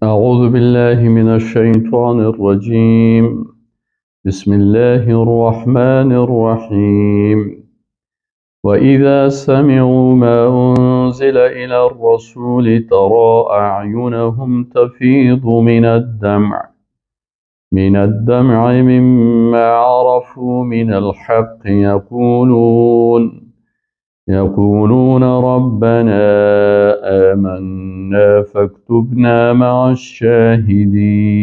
أعوذ بالله من الشيطان الرجيم. بسم الله الرحمن الرحيم. وإذا سمعوا ما أنزل إلى الرسول ترى أعينهم تفيض من الدمع مما عرفوا من الحق يقولون ربنا آمنا فاكتبنا مع الشاهدين.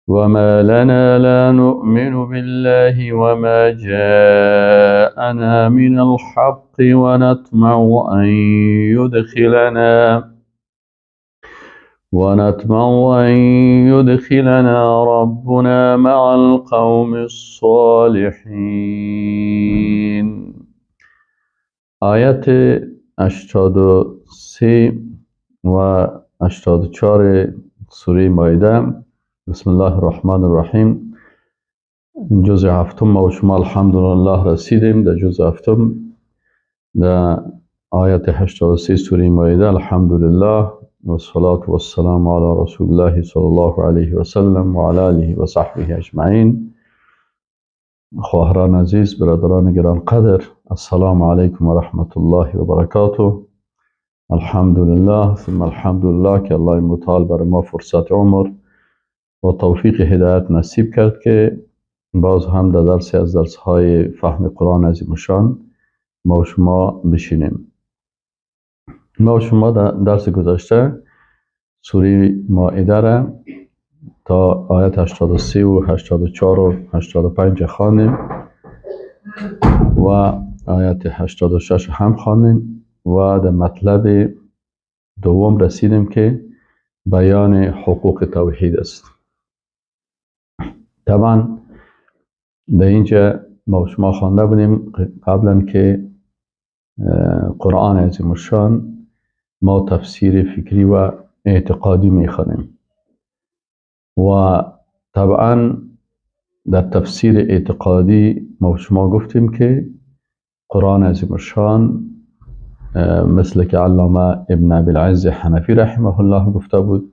وما لنا لا نؤمن بالله وما جاءنا من الحق ونطمع أن يدخلنا ربنا مع القوم الصالحين. آیت 83 و 84 سوره مائده. بسم الله الرحمن الرحیم. جزء هفتم ما و شما الحمدلله رسیدیم در جزء هفتم در آیت 83 سوره مائده. الحمدلله و الصلاة و السلام علی رسول الله صلی الله علیه و سلم و علی آله و صحبه اجمعین. خواهران عزیز، برادران گرانقدر، السلام علیکم و رحمت الله و برکاته. الحمدلله ثم الحمدلله که الله متعال بر ما فرصت عمر و توفیق هدایت نصیب کرد که باز هم در درسی از درس‌های فهم قرآن عظیم الشان ما و شما بشینیم. ما و شما در درس گذشته سوره مائده را تا آیت 83 و 84 و 85 خواندیم و آیت 86 هم خواندیم و در مطلب دوم رسیدیم که بیان حقوق توحید است. طبعا در اینجا ما شما خوانده بودیم قبلا که قرآن عظیم الشان ما تفسیر فکری و اعتقادی میخوانیم و طبعا در تفسیر اعتقادی ما شما گفتیم که قرآن عظیم الشان مثل که علامه ابن ابی العز حنفی رحمه الله گفته بود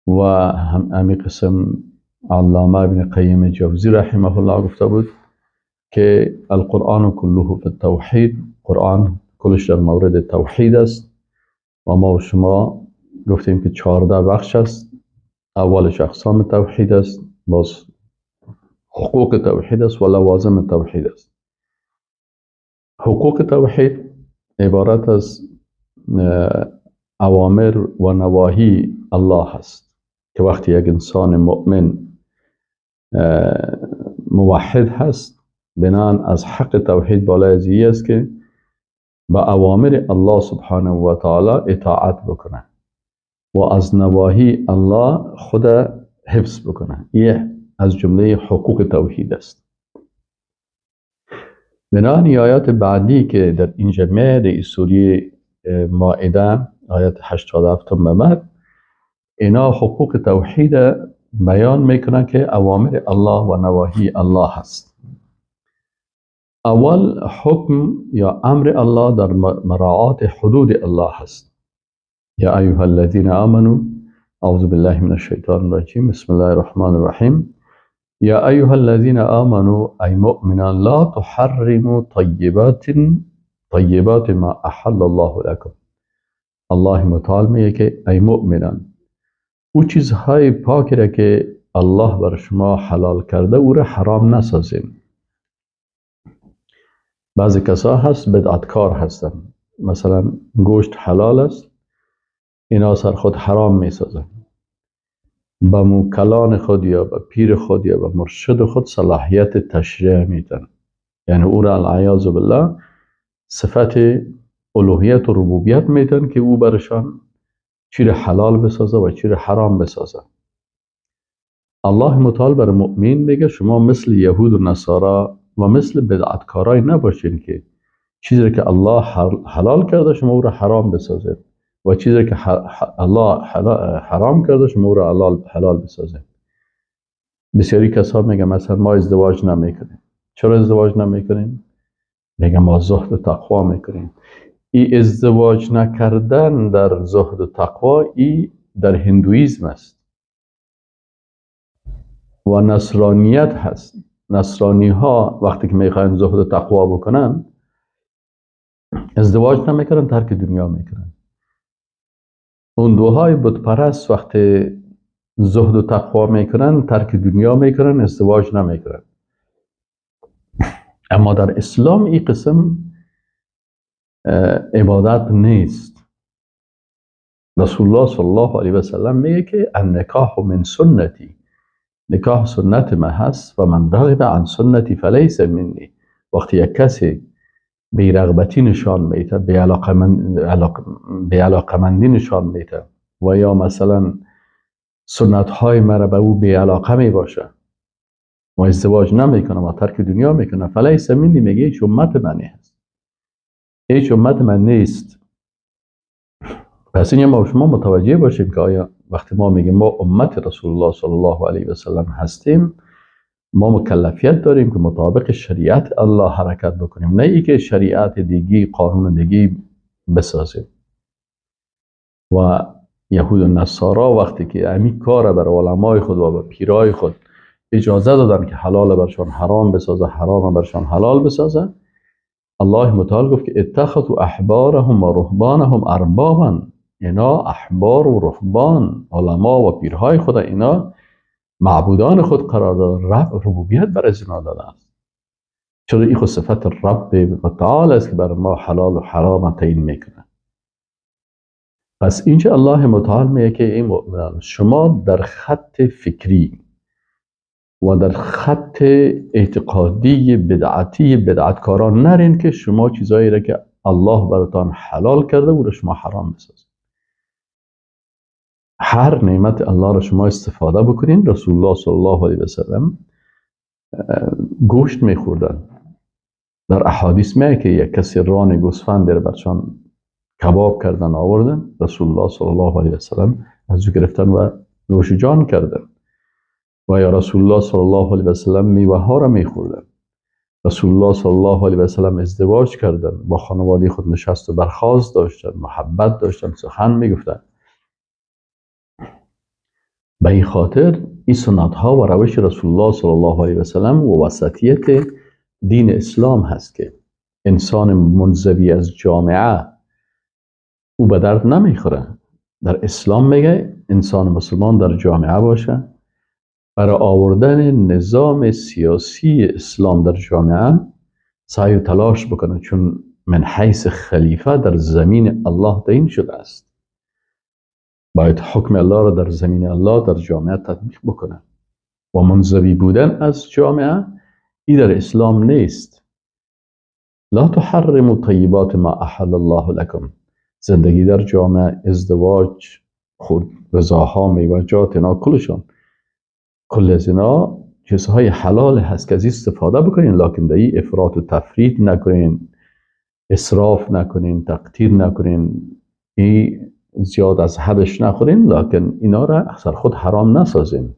و هم امی قسم علامه ابن قیم جوزی رحمه الله گفته بود که القرآن كله فی التوحید، قرآن کلش در مورد توحید است و ما و شما گفتیم که 14 بخش است. اولش اقسام توحید است، باز حقوق توحید است و لوازم توحید است. حقوق توحید عبارت از اوامر و نواهی الله است که وقتی یک انسان مؤمن موحد هست، بنان از حق توحید بالای از است که با اوامر الله سبحانه و تعالی اطاعت بکنه و از نواهی الله خود حفظ بکنه. یه از جمله حقوق توحید است. بنابراین آیات بعدی که در اینجا میاد سوره مائده آیت 87 به بعد، اینا حقوق توحید بیان میکنه که اوامر الله و نواهی الله هست. اول حکم یا امر الله در مراعات حدود الله هست. یا ایها الذین آمنوا، اعوذ بالله من الشیطان الرجیم، بسم الله الرحمن الرحیم. یا ایها الذین آمنوا، ای مؤمنان، لا تحرموا طیبات ما احل الله لكم. الله متعال میگه که ای مؤمنان، او چیزهای پاکی را که الله بر شما حلال کرده او را حرام نسازین. بعضی کسا هست بدعتکار هستن، مثلا گوشت حلال است، اینا سر خود حرام میسازن. به موکلان خود یا به پیر خود یا به مرشد خود صلاحیت تشریع میدن، یعنی او را العیاذ بالله صفت الوهیت و ربوبیت میدن که او برشان چی را حلال بسازه و چی را حرام بسازه. الله متعال بر مؤمن میگه شما مثل یهود و نصارا و مثل بدعتکارای نباشین که چیزی که الله حلال کرده شما او را حرام بسازه و چیزی که الله حرام کرده شما او را حلال بسازه. بسیاری کسا میگه مثلا ما ازدواج نمیکنیم. چرا ازدواج نمیکنیم؟ میگه ما زهد و تقوا میکنیم. ای ازدواج نکردن در زهد و تقوا ای در هندویزم است و نصرانیت هست. نصرانی ها وقتی که میخواین زهد و تقوا بکنن ازدواج نمیکنن، ترک دنیا میکنن. هندوهای بتپرست وقتی زهد و تقوا میکنن ترک دنیا میکنن، ازدواج نمیکنن. اما در اسلام این قسم عبادت نیست. رسول الله صلی الله علیه و سلم میگه که النکاح من سنتی، نکاح سنت من هست و من رغب عن سنتی فلیس منی. وقتی یک کسی بی رغبتی نشان میده، بی علاقمندی نشان میده و یا مثلا سنت های مرا به او بی علاقه می باشه و ازدواج نمیکنه و ترک دنیا میکنه، فلیس منی، میگه هیچ امت من نیست، هیچ امت من نیست. پس این ما شما متوجه باشیم که آیا وقتی ما میگیم ما امت رسول الله صلی الله علیه و سلم هستیم، ما مکلفیت داریم که مطابق شریعت الله حرکت بکنیم، نه ای که شریعت دیگی، قانون دیگی بسازیم. و یهود و نصارا وقتی که امی کار بر علمای خود و بر پیرای خود اجازه دادن که حلال برشان حرام بسازه، حرام برشان حلال بسازه، الله متعال گفت که اتخذوا احبارهم و رهبانهم اربابا. اینا احبار و رهبان، علما و پیرهای خود، اینا معبودان خود قرار دادن، رب ربوبیت بر از اینا داده است. چرا این خود صفت رب متعال است که بر ما حلال و حرام تعیین میکنه. پس اینجا الله متعال میگه که این مؤمنان، شما در خط فکری و در خط اعتقادی بدعتی بدعتکاران نرین که شما چیزایی را که الله براتان حلال کرده و را شما حرام بسازید. هر نعمت الله را شما استفاده بکنین. رسول الله صلی الله علیه و سلم گوشت میخوردن. در احادیث میگه که یک کسی ران گوسفند را برشان کباب کردن آوردن، رسول الله صلی الله علیه و سلم از او گرفتن و نوش جان کردن. و یا رسول الله صلی الله علیه و سلم میوه ها را میخوردن. رسول الله صلی الله علیه و سلم ازدواج کردن، با خانواده خود نشست و برخاست داشتن، محبت داشتن، سخن میگفتن. به این خاطر این سنت ها و روش رسول الله صلی الله علیه و سلم و وسطیت دین اسلام هست که انسان منزوی از جامعه او به درد نمیخوره. در اسلام میگه انسان مسلمان در جامعه باشه، برای آوردن نظام سیاسی اسلام در جامعه سعی و تلاش بکنه، چون من حیث خلیفه در زمین الله تعیین شده است. باید حکم الله را در زمین الله در جامعه تطبیق بکنه و منزوی بودن از جامعه ای در اسلام نیست. لا تحرموا طیبات ما احل الله لکم. زندگی در جامعه، ازدواج، خود رضاها، میوه‌جات، اینا کلشان، کل از اینا چیزهای حلال هست که از استفاده بکنین، لکن در این افراط و تفرید نکنین، اسراف نکنین، تقتیر نکنین، این زیاد از حدش نخورین، لکن اینا را اکثر خود حرام نسازین.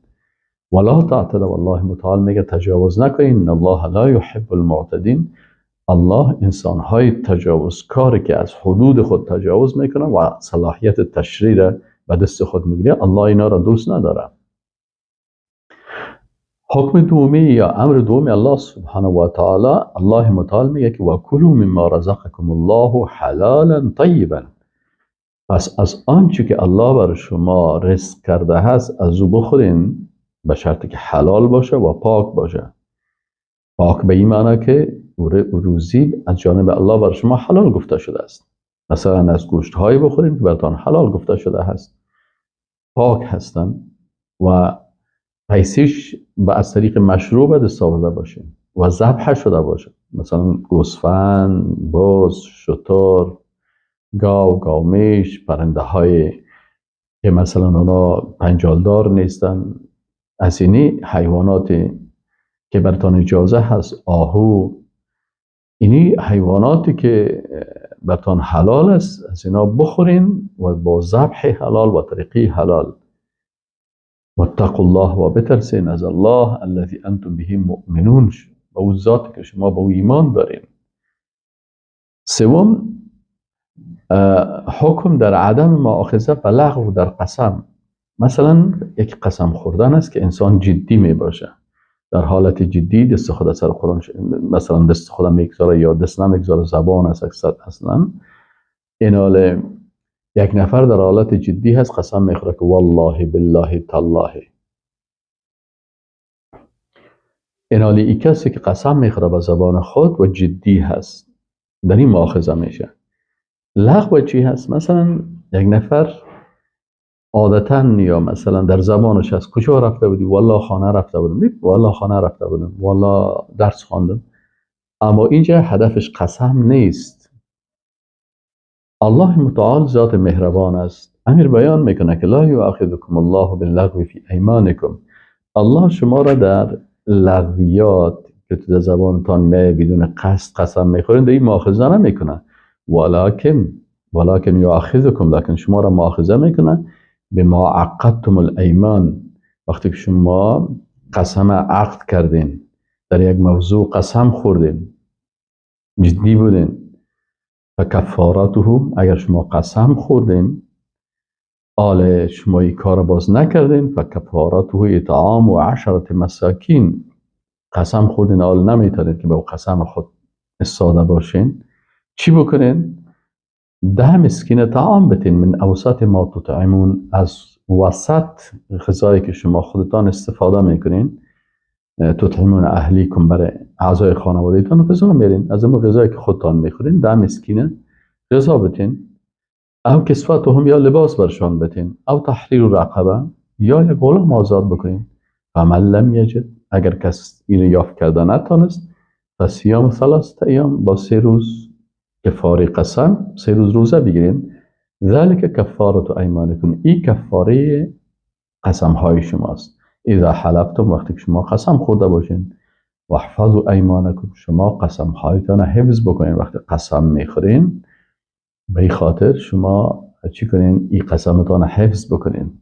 ولا تعتدوا، والله متعال میگه تجاوز نکنین. الله لا یحب المعتدین. الله انسانهای تجاوزکار که از حدود خود تجاوز میکنه و صلاحیت تشریع را به دست خود میگیره، الله اینا را دوست نداره. حکم دومی یا امر دومی الله سبحانه و تعالی، الله متعال میگه که وکلوا مما رزقکم الله حلالا طیبا. پس از آنچه که الله بر شما رزق کرده هست از او بخورین، به شرطی که حلال باشه و پاک باشه. پاک به این معنی که روزی از جانب الله بر شما حلال گفته شده است. مثلا از گوشت هایی بخورین که براتان حلال گفته شده هست، پاک هستن و پیسیش به از طریق مشروع به دست آورده باشه و ذبح شده باشه. مثلا گوسفند، بز، شتر، گاو، گاومیش، پرنده های که مثلا اونا پنجالدار نیستن، از اینی حیواناتی که براتان اجازه هست، آهو، اینی حیواناتی که براتان حلال است از اینا بخورین و با ذبح حلال و طریقی حلال. واتقوا الله و بترسین از الله الذي انتم به مؤمنون، با او ذاتی که شما با او ایمان دارین. سوم، حکم در عدم مؤاخذه و لغو در قسم. مثلا یک قسم خوردن است که انسان جدی می باشه، در حالت جدی دست خود سر قرآن مثلا دست خود میگذاره یا دست نمیگذاره، زبان است اکثر اصلا. اینال یک نفر در حالت جدی هست قسم میخوره که والله بالله تالله. اینال ای کسی که قسم میخوره به زبان خود و جدی هست در این مؤاخذه میشه. لغو چی هست؟ مثلا یک نفر عادتاً یا مثلا در زبانش هست کجا رفته بودی؟ والله خانه رفته بودم، والله خانه رفته بودم، والله درس خواندم. اما اینجا هدفش قسم نیست. الله متعال ذات مهربان است، امیر بیان میکنه که لا یؤاخذکم الله باللغو فی ایمانکم. الله شما را در لغویات که تو در زبانتان می بدون قصد قسم میخورین در این مؤاخذه نمیکنه. ولکن یؤاخذکم، لکن شما را مؤاخذه میکنه به ما عقدتم الایمان، وقتی که شما قسم عقد کردین، در یک موضوع قسم خوردین، جدی بودین، فکفارته، اگر شما قسم خوردین آل شما این کار باز نکردین، فکفارته اطعام و عشرة مساکین. قسم خوردین آل نمیتونید که به قسم خود استاده باشین، چی بکنین؟ 10 مسکین طعام بتین، من اوسط ما تطعمون، از وسط غذایی که شما خودتان استفاده میکنین، تطعمون اهلیکم، برای اعضای خانوادهتان غذا میرین، از اون غذایی که خودتان میخورین 10 مسکین غذا بتین، او کسوتهم، یا لباس برشان بتین، او تحریر رقبه، یا یک غلام آزاد بکنین. فمن لم یجد، اگر کس اینو یافت کرده نتانست، فصیام 3 ایام، با 3 روز کفاره قسم، 3 روز روزه بگیرین. ذلک کفارة ایمانکم، این کفاره قسم های شماست. اذا حلفتم، وقتی که شما قسم خورده باشین، واحفظوا ایمانکم، شما قسم هایتان حفظ بکنین. وقتی قسم میخورین به این خاطر شما چی کنین؟ این قسمتان حفظ بکنین.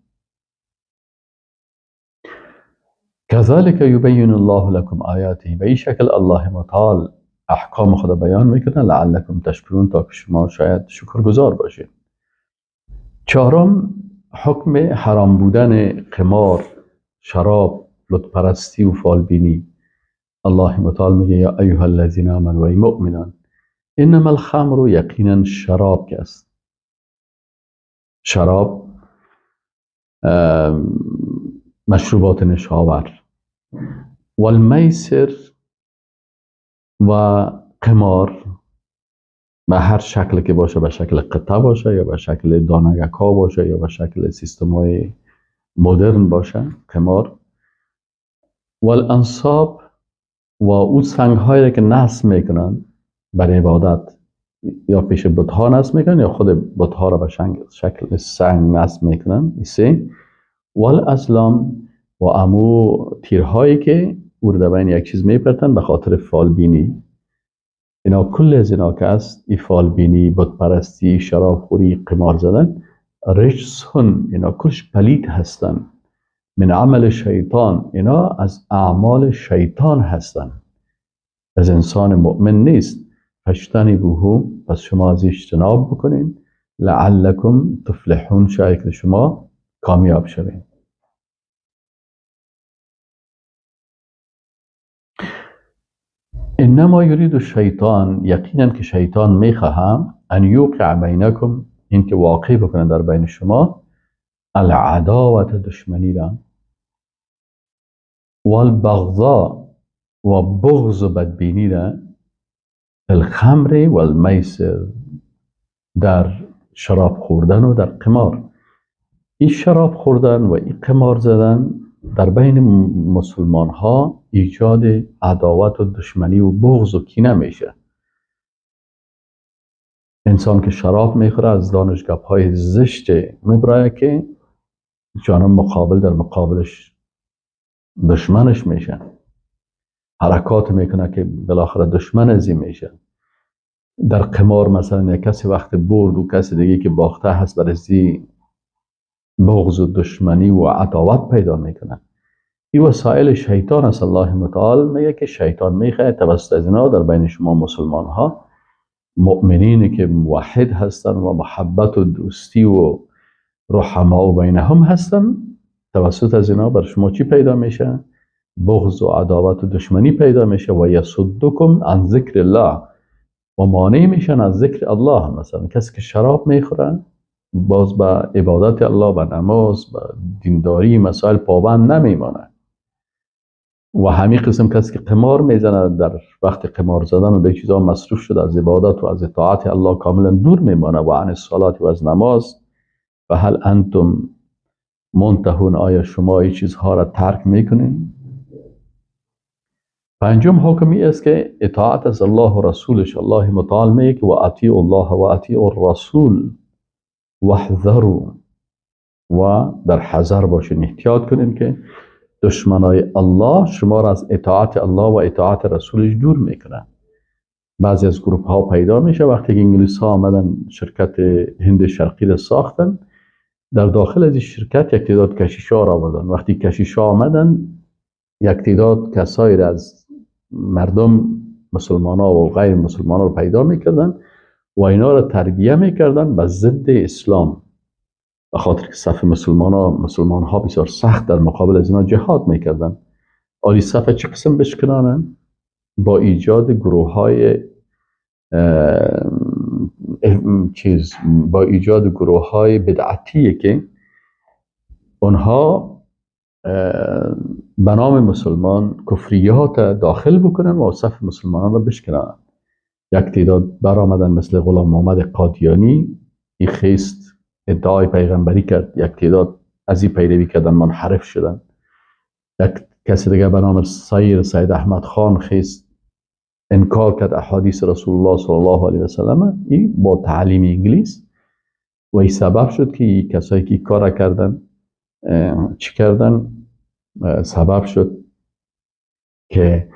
كذلك يبين الله لكم آیاته، به این شکل الله متعال احکام خدا بیان میکنه، لعلکم تشکرون، تا که شما شاید شکرگزار باشید. چهارم، حکم حرام بودن قمار، شراب، لطپرستی و فالبینی. الله متعال میگه یا ایها الذین آمنوا، ای مؤمنان، انما الخمر، یقینا شراب که است، شراب مشروبات نشاور، والمیسر و قمار به هر شکل که باشه، به شکل قطعه باشه یا به شکل دانگک ها باشه یا به شکل سیستم های مدرن باشه، قمار. والانصاب، و او سنگ هایی که نصب میکنن برای عبادت، یا پیش بت ها نصب میکنن یا خود بت ها را به شکل سنگ نصب میکنن. سه. والازلام، و امو تیرهایی که او رو در بین یک چیز میپرتن به خاطر فالبینی. اینا کل از اینا که است، ای فالبینی، بتپرستی، شرابخوری، قمار زدن، رجسون، اینا کلش پلید هستن، من عمل شیطان، اینا از اعمال شیطان هستن، از انسان مؤمن نیست. فاجتنبوه، پس شما از اجتناب بکنین، لعلکم تفلحون، شاید که شما کامیاب شوین. انما یرید الشیطان، یقینا که شیطان میخواهم، ان یوقع بینکم، این که واقع بکنه در بین شما، العداوت، دشمنی را، والبغضاء، و بغض و بدبینی را، الخمر والمیسر، در شراب خوردن و در قمار. این شراب خوردن و این قمار زدن در بین مسلمان ها ایجاد عداوت و دشمنی و بغض و کینه میشه. انسان که شراب میخوره از دانش گپ های زشت میبرایه که جانب مقابل در مقابلش دشمنش میشه، حرکات میکنه که بالاخره دشمن ازی میشه. در قمار مثلا یک کسی وقت برد و کسی دیگه که باخته هست برای بغض و دشمنی و عداوت پیدا میکنه. این وسایل شیطان است. الله متعال میگه که شیطان میخواد توسط از اینا در بین شما مسلمان ها، مؤمنین که موحد هستن و محبت و دوستی و رحماء بینهم هستن، توسط از اینا بر شما چی پیدا میشه؟ بغض و عداوت و دشمنی پیدا میشه. و یصدکم عن ذکر الله، و مانع میشن از ذکر الله. مثلا کسی که شراب میخورن باز به عبادت الله، به نماز، به دینداری مسائل پابند نمیمانه. و همین قسم کسی که قمار میزنه، در وقت قمار زدن و به چیزا مصروف شده، از عبادت و از اطاعت الله کاملا دور میمانه. و عن الصلاة و از نماز. و هل انتم منتهون، آیا شما این چیزها را ترک میکنین؟ پنجم حکمی است که اطاعت از الله و رسولش. الله متعال میگه و اطیعوا الله و اطیعوا الرسول واحذروا، و در حذر باشین، احتیاط کنین که دشمنای الله شما را از اطاعت الله و اطاعت رسولش دور میکنن. بعضی از گروپ ها پیدا میشه وقتی که انگلیس ها آمدن شرکت هند شرقی را ساختن، در داخل از این شرکت یک تعداد کشیش ها را آوردن. وقتی کشیش ها آمدن، یک تعداد کسایی را از مردم مسلمان ها و غیر مسلمان ها رو پیدا میکردن و اینا را تربیه میکردن به ضد اسلام، به خاطر که صف مسلمان ها بسیار سخت در مقابل از اینا جهاد میکردن. آلی صف چه قسم بشکنانن؟ با ایجاد گروه های با ایجاد گروه های بدعتی که اونها به نام مسلمان کفریات داخل بکنن و صف مسلمانان را بشکنن. یک تعداد برآمدن مثل غلام محمد قادیانی، این خیست ادعای پیغمبری کرد، یک تعداد از این پیروی کردن منحرف شدن. یک کسی دیگه به نام سید احمد خان خیست انکار کرد احادیث رسول الله صلی الله علیه و سلم، این با تعلیم انگلیس، و این سبب شد که کسایی که کار کردن چی کردن، سبب شد که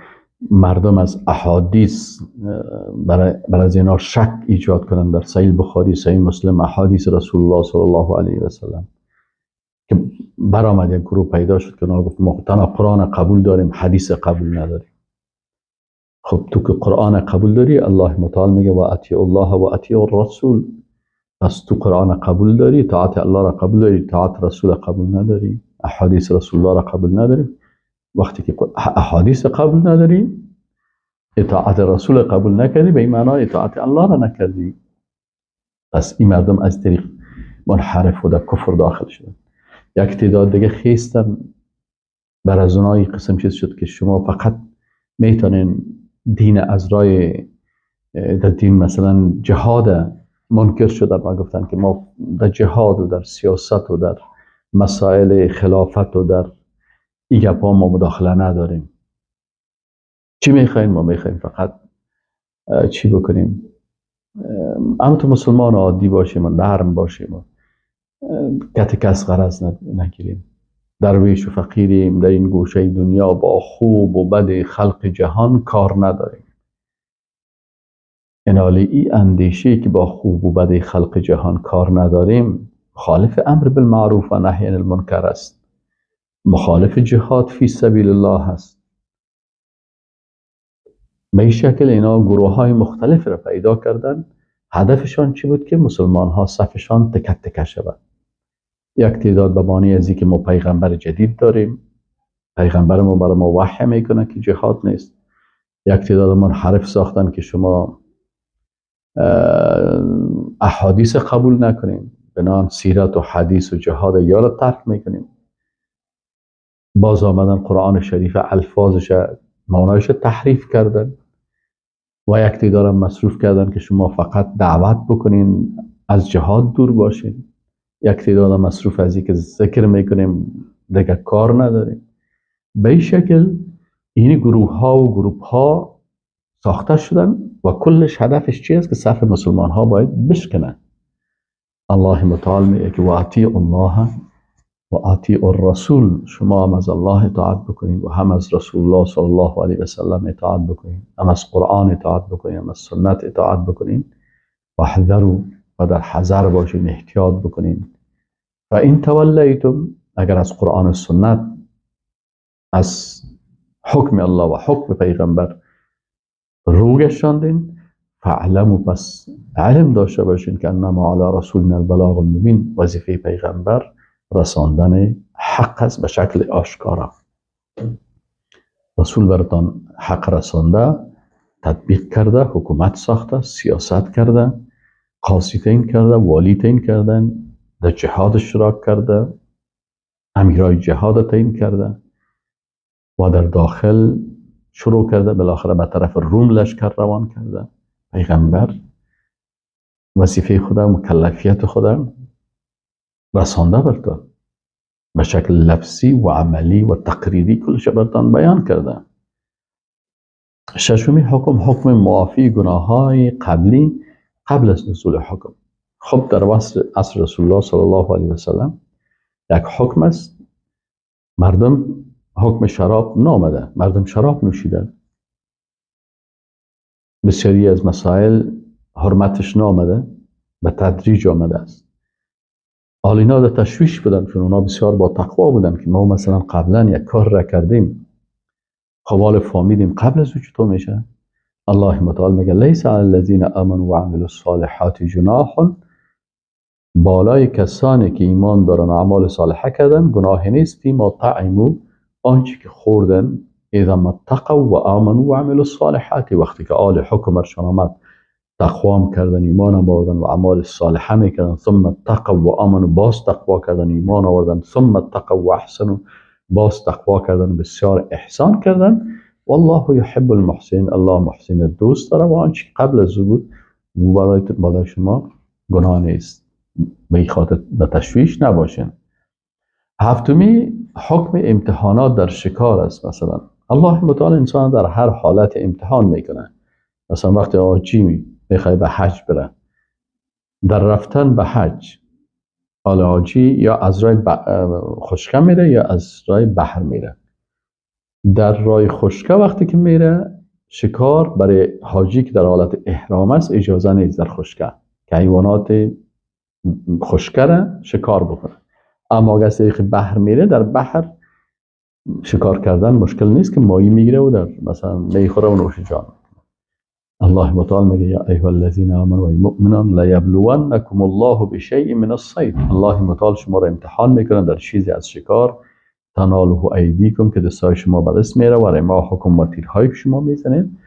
مردم از احادیث برای از اینا شک ایجاد کنن در صحیح بخاری، صحیح مسلم، احادیث رسول الله صلی الله علیه و سلم، که برآمد یک گروه پیدا شد که اونا گفت ما تنها قرآن قبول داریم، حدیث قبول نداریم. خب تو که قرآن قبول داری، الله متعال میگه و اطیعوا الله و اطیعوا الرسول، پس تو قرآن قبول داری، اطاعت الله را قبول داری، اطاعت رسول قبول نداری، احادیث رسول الله را قبول نداری. وقتی که احادیث قبول نداری، اطاعت رسول قبول نکردی، به این معنا اطاعت الله را نکردی. پس این مردم از طریق منحرف و در کفر داخل شدن. یک تعداد دیگه خیستن بر از اونایی قسم چیز شد که شما فقط میتونین دین از رای در دین مثلا جهاد منکر شدن و گفتن که ما در جهاد و در سیاست و در مسائل خلافت و در این گپا ما مداخله نداریم. چی میخوایم؟ ما میخوایم فقط چی بکنیم؟ اما تو مسلمان عادی باشیم و نرم باشیم و کت کس غرض نگیریم. درویش و فقیریم در این گوشه دنیا، با خوب و بد خلق جهان کار نداریم. انالی ای اندیشه که با خوب و بد خلق جهان کار نداریم مخالف امر بالمعروف و نهی عن المنکر است، مخالف جهاد فی سبیل الله است. به این شکل اینا گروه های مختلف را پیدا کردن. هدفشان چی بود؟ که مسلمان ها صفشان تکه تکه شود. یک تعداد به معنی از که ما پیغمبر جدید داریم، پیغمبر ما برای ما وحی میکنه که جهاد نیست. یک تعداد منحرف ساختن که شما احادیث قبول نکنیم، بنان سیرت و حدیث و جهاد یا را ترک میکنیم. باز آمدن قرآن شریف الفاظش معنایش تحریف کردن و یک تعداد مصروف کردن که شما فقط دعوت بکنین، از جهاد دور باشین. یک تعداد مصروف از اینکه ذکر میکنیم دیگه کار نداریم. به این شکل این گروه ها و گروپ ها ساخته شدن و کلش هدفش چی است؟ که صف مسلمان ها باید بشکنن. الله متعال میگه که و اطیعوا الله و اطیعوا الرسول، شما هم از الله اطاعت بکنید و هم از رسول الله صلی الله علیه و سلم اطاعت بکنید، هم از قرآن اطاعت بکنید، هم از سنت اطاعت بکنید. و احذروا، و در حذر باشین، احتیاط بکنید. و این تولیتم، اگر از قرآن و سنت، از حکم الله و حکم پیغمبر رو گشاندین، فاعلموا، پس علم داشته باشین که انما علی رسولنا البلاغ المبین، وظیفه پیغمبر رساندن حق است به شکل آشکارا. رسول براتان حق رسانده، تطبیق کرده، حکومت ساخته، سیاست کرده، قاضی تعیین کرده، والی تعیین کردن، در جهاد اشتراک کرده، امیرای جهاد تعیین کرده و در داخل شروع کرده، بالاخره به طرف روم لشکر روان کرده. پیغمبر وظیفه خدا، مکلفیت خدا رسانده برتان به شکل لفظی و عملی و تقریری کلش برتان بیان کرده. ششمی حکم، حکم معافی گناه‌های قبلی قبل از نزول حکم. خب در عصر رسول الله صلی الله علیه و سلم یک حکم است، مردم حکم شراب نامده، مردم شراب نوشیدن، بسیاری از مسائل حرمتش نامده، به تدریج آمده است. حال اینا در تشویش بودن، چون اونا بسیار با تقوا بودن که ما مثلا قبلا یک کار را کردیم، خب حال فهمیدیم قبل از او چطور میشه. الله متعال میگه لیس علی الذین آمنوا و عملوا الصالحات جناح، بالای کسانی که ایمان دارن و اعمال صالحه کردن گناه نیست، فیما طعموا، آنچه که خوردن، اذا ما اتقوا و آمنوا و عملوا الصالحات، وقتی که آل حکم برشان آمد تقوام کردن، ایمان آوردن و اعمال صالحه میکردن، ثم اتقوا و آمنوا، باز تقوا کردن، ایمان آوردن، ثم اتقوا و احسنوا، باز تقوا کردن، بسیار احسان کردن. والله یحب المحسنین، الله محسن دوست داره و آنچه قبل از او بود برای شما گناه نیست، به خاطر به تشویش نباشین. هفتمی حکم امتحانات در شکار است. مثلا الله متعال انسان در هر حالت امتحان میکنه. مثلا وقتی حاجی میخواد به حج بره، در رفتن به حج حال حاجی یا از راه خشکه میره یا از راه بحر میره. در راه خشکه وقتی که میره شکار برای حاجی که در حالت احرام است اجازه نیست در خشکه که حیوانات خشکه را شکار بکنه. اما اگر از طریق بحر میره، در بحر شکار کردن مشکل نیست که ماهی میگیره و در مثلا میخوره و نوش جان. الله متعال میگه یا ایها الذین آمنوا ای مؤمنان لیبلونکم الله بشیء من الصید، الله متعال شما را امتحان میکنه در چیزی از شکار، تناله ایدیکم، که دستای شما به دست میره، و رماحکم، و تیرهایی که شما میزنید،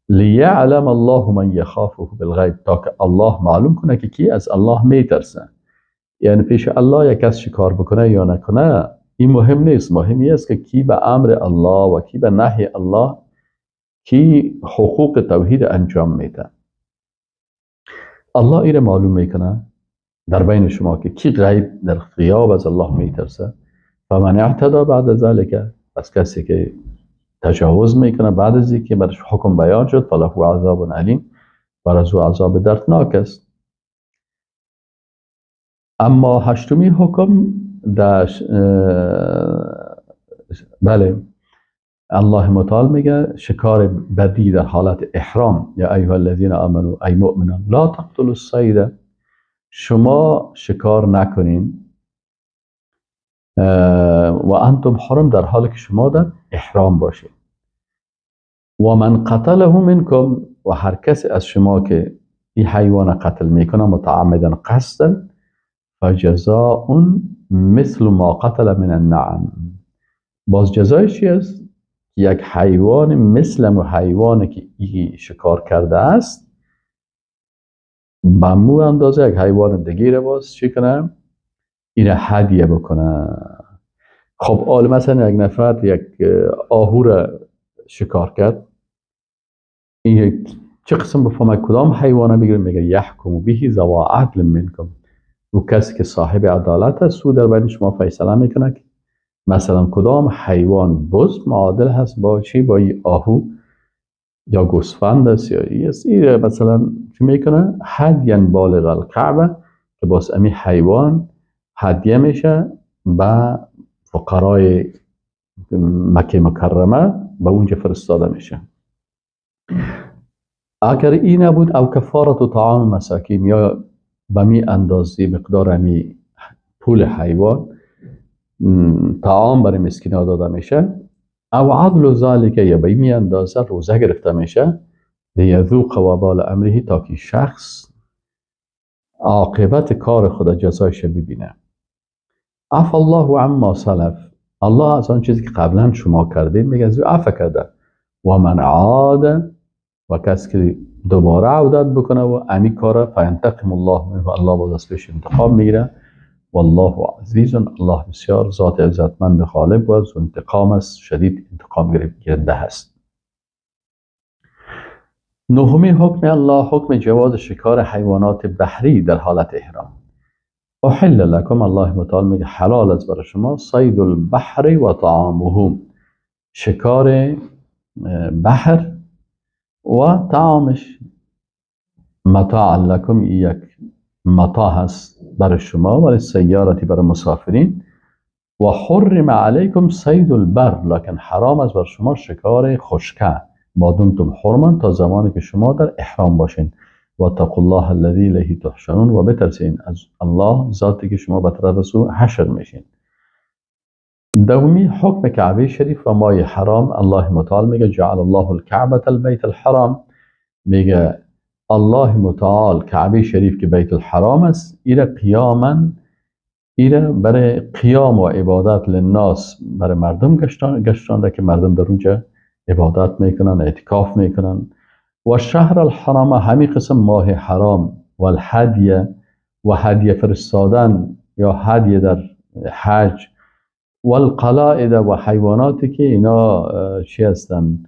لیعلم الله من یخافه بالغیب، تا که الله معلوم کنه که کی از الله میترسه. یعنی پیش الله یک کس شکار بکنه یا نکنه این مهم نیست، مهم این است که کی به امر الله و کی به نهی الله، کی حقوق توحید انجام میده. الله ایره معلوم میکنه در بین شما که کی غیب در غیاب از الله میترسه. فمن اعتدى بعد ذلك، پس کسی که تجاوز میکنه بعد از اینکه برش حکم بیان شد، فله عذاب علیم، بر از او عذاب دردناک است. اما هشتمی حکم در بله الله متعال میگه شکار بدی در حالت احرام، یا ایها الذین آمنوا ای مؤمنان لا تقتلوا الصید، شما شکار نکنین و انتم حرم، در حالی که شما در احرام باشید. و من قتله منکم، و هر کسی از شما که این حیوان قتل میکنه متعمدا قصدا، فجزاء مثل ما قتل من النعم، باز جزایش چی است؟ یک حیوان مثل حیوانی که ای شکار کرده است به مو اندازه یک حیوان دیگه باز چی کنه؟ این هدیه بکنه. خب آل مثلا یک نفر یک آهو را شکار کرد، این چه قسم بفهمه کدام حیوانه بگیره؟ میگه یحکم به ذوا عدل منکم، او کسی که صاحب عدالت است او در بین شما فیصله میکنه که مثلا کدام حیوان بز معادل هست با چی؟ با ای آهو یا گوسفند است یا ای است. ای مثلا چی میکنه؟ هدیا بالغ الکعبه، که باز امی حیوان هدیه میشه به فقرای مکه مکرمه، به اونجا فرستاده میشه. اگر این نبود، او کفارت و طعام مساکین، یا به می اندازه مقدار امی پول حیوان طعام برای مسکین ها داده میشه، او عدل ذالک، یا به می اندازه روزه گرفته میشه، لیذوق وبال امره، تا که شخص عاقبت کار خود جزایش ببینه. عفا الله عما سلف، الله از آن چیزی که قبلا شما کردید میگه از او عفو کرده. و من عاد، و کسی که دوباره عودت بکنه و امی کاره، فینتقم الله منه، الله باز از پیش انتقام میگیره. والله عزیز، الله بسیار ذات عزتمند غالب و از انتقام است، شدید انتقام گرفته است. نهمی حکم الله، حکم جواز شکار حیوانات بحری در حالت احرام. احل لکم، الله متعال میگه حلال است برای شما صید البحر و طعامه، شکار بحر و طعامش. متاع لکم، یک متاع هست برای شما و للسیارة برای مسافرین. و حرم علیکم صید البر، لکن حرام است بر شما شکار خشکه، ما دمتم حرما، تا زمانی که شما در احرام باشین. و اتقوا الله الذی الیه تحشرون، و بترسین از الله ذاتی که شما به طرف از او حشر میشین. دومی حکم کعبه شریف و مای حرام. الله متعال میگه جعل الله الکعبة البیت الحرام، میگه الله متعال کعبه شریف که بیت الحرام است، ایره قیاما، ایره برای قیام و عبادت للناس، برای مردم گشتانده که مردم در اونجا عبادت میکنن، اعتکاف میکنن. و شهر الحرام، همین قسم ماه حرام، و الهدیه، و هدیه فرستادن یا هدیه در حج، و القلائد، و حیواناتی که اینا چی هستن،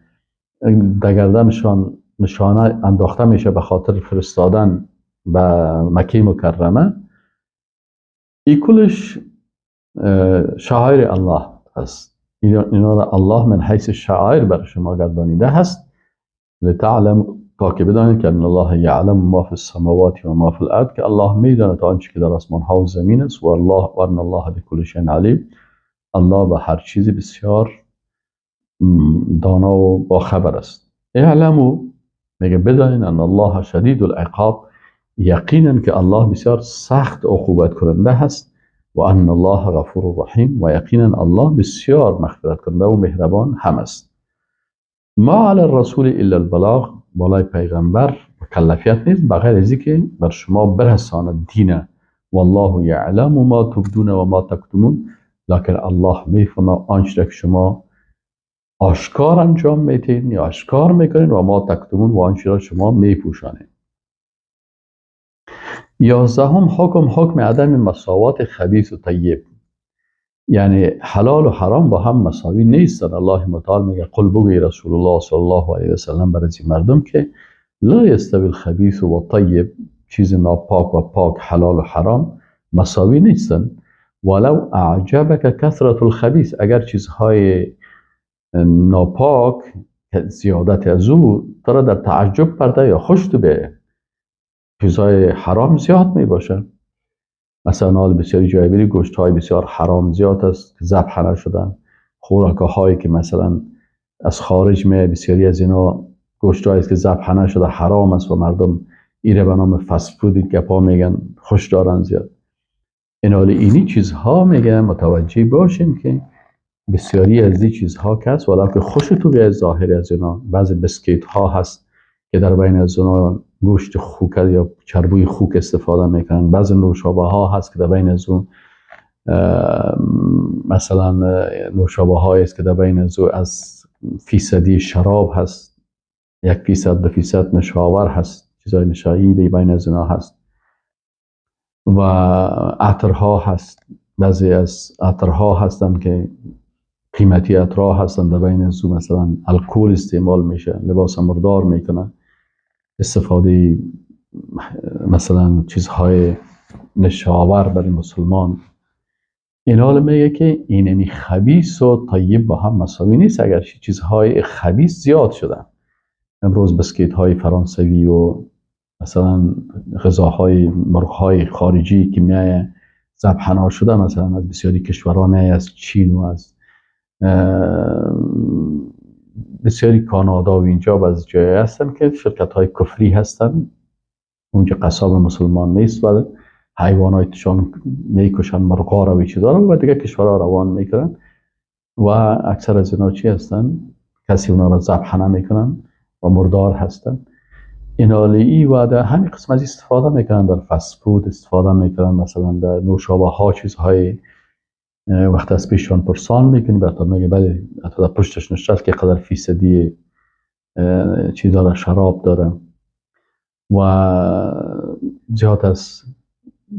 در گردنشان نشانه انداخته میشه به خاطر فرستادن به مکه مکرمه. ای کلش شعائر الله هست. اینا را الله من حیث شعائر بر شما گردانیده هست. لتعلم، تا که بدانید که ان الله یعلم ما فی السماوات و ما فی الارض، که الله میداند آنچه که در آسمان ها و زمین است. و الله و ان الله بکل شیء علیم، الله به هر چیزی بسیار دانا و با خبر است. اعلموا، میگه بدانید ان الله شدید العقاب، یقینا که الله بسیار سخت عقوبت کننده هست. و ان الله غفور رحیم، و یقینا الله بسیار مغفرت کننده و مهربان هم است. ما علی الرسول الا البلاغ، بالای پیغمبر مکلفیت نیست بغیر از اینکه بر شما برساند دینه. والله یعلم ما تبدون و ما تکتمون، لکن الله میفهمه آنچه که شما آشکار انجام میتین یا آشکار میکنین، و ما تکتمون، و آنچه را شما میپوشانین. 11 حکم، حکم عدم مساوات خبیث و طیب، یعنی حلال و حرام با هم مساوی نیستن. الله متعال میگه قل، بگوی رسول الله صلی الله علیه و سلم برای مردم که لا یستوی الخبیث و الطیب، چیز ناپاک و پاک، حلال و حرام مساوی نیستن. ولو اعجبک کثرت الخبیث، اگر چیزهای ناپاک زیادت از او تو را در تعجب پرده یا خوش تو به چیزهای حرام زیاد می باشه. مثلا حال بسیاری جای بری گوشت های بسیار حرام زیاد است که ذبح نشدن، خوراک هایی که مثلا از خارج می، بسیاری از اینا گوشت هایی که ذبح نشده حرام است و مردم ایره به نام فست فود گپا میگن، خوش دارن زیاد. این حال اینی چیزها میگن متوجه باشین که بسیاری از این چیزها که هست، ولو که خوش تو به ظاهر از اینا، بعضی بسکیت ها هست که در بین از اینا گوشت خوک یا چربوی خوک استفاده میکنن، بعضی نوشابه ها هست که در بین از اون مثلا نوشابه های است که در بین از او از فیصدی شراب هست، 1% 2% نشاور هست، چیزای نشایی در بین از اینا هست، و عطرها هست، بعضی از عطرها هستن که قیمتی عطرها هستن در بین از او مثلا الکل استعمال میشه، لباس مردار میکنن، استفاده مثلا چیزهای نشاور برای مسلمان. این حال میگه که اینمی خبیث و طیب با هم مساوی نیست، اگر چیزهای خبیث زیاد شدن. امروز بسکیت های فرانسوی و مثلا غذاهای مرغ خارجی که میایه ذبح شده مثلا از بسیاری کشورها میایه، از چین و از بسیاری کانادا و اینجا بعضی جایی هستن که شرکت های کفری هستن، اونجا قصاب مسلمان نیست و حیواناتشان میکشن، مرغا رو و چیزا رو و دیگه کشورها روان میکنن و اکثر از اینا چی هستن؟ کسی اونا را ذبح نمیکنن و مردار هستن. اینالی و در همین قسم از استفاده میکنن، در فست فود استفاده میکنن، مثلا در نوشابه ها چیزهای وقت از پیششان پرسان میکنی براتون میگه بله، حتی در پشتش نشته است که قدر فیصدی چی داره، شراب داره. و زیاد از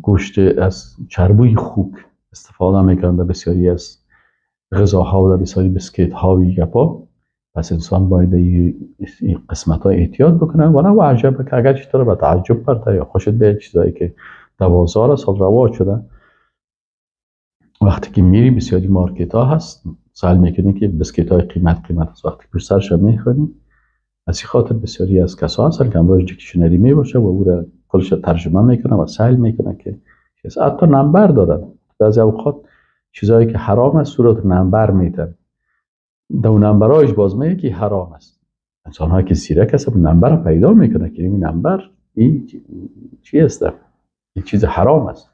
گوشت از چربوی خوک استفاده میکنن در بسیاری از غذاها و در بسیاری بسکیت ها و گپا. پس انسان باید این قسمت های احتیاط بکنه. و نه و عجب که اگر چطور به تعجب پرده یا خوشت بیاد چیزایی که 2000 سال رواج شده، وقتی که میری بسیاری مارکت ها هست سوال میکنی که بسکیت های قیمت هست، وقتی پشت سرش میخوری. از این خاطر بسیاری از کسا هستن که امروز dictionary میباشه و او را کلش ترجمه میکنه و سیل میکنه که حتی نمبر دارن. بعضی اوقات چیزایی که حرام است صورت نمبر میتن، دو نمبرایش باز میگه که حرام است. انسان هایی که زیرک هست نمبر رو پیدا میکنه که این نمبر این چی است، این چیز حرام است.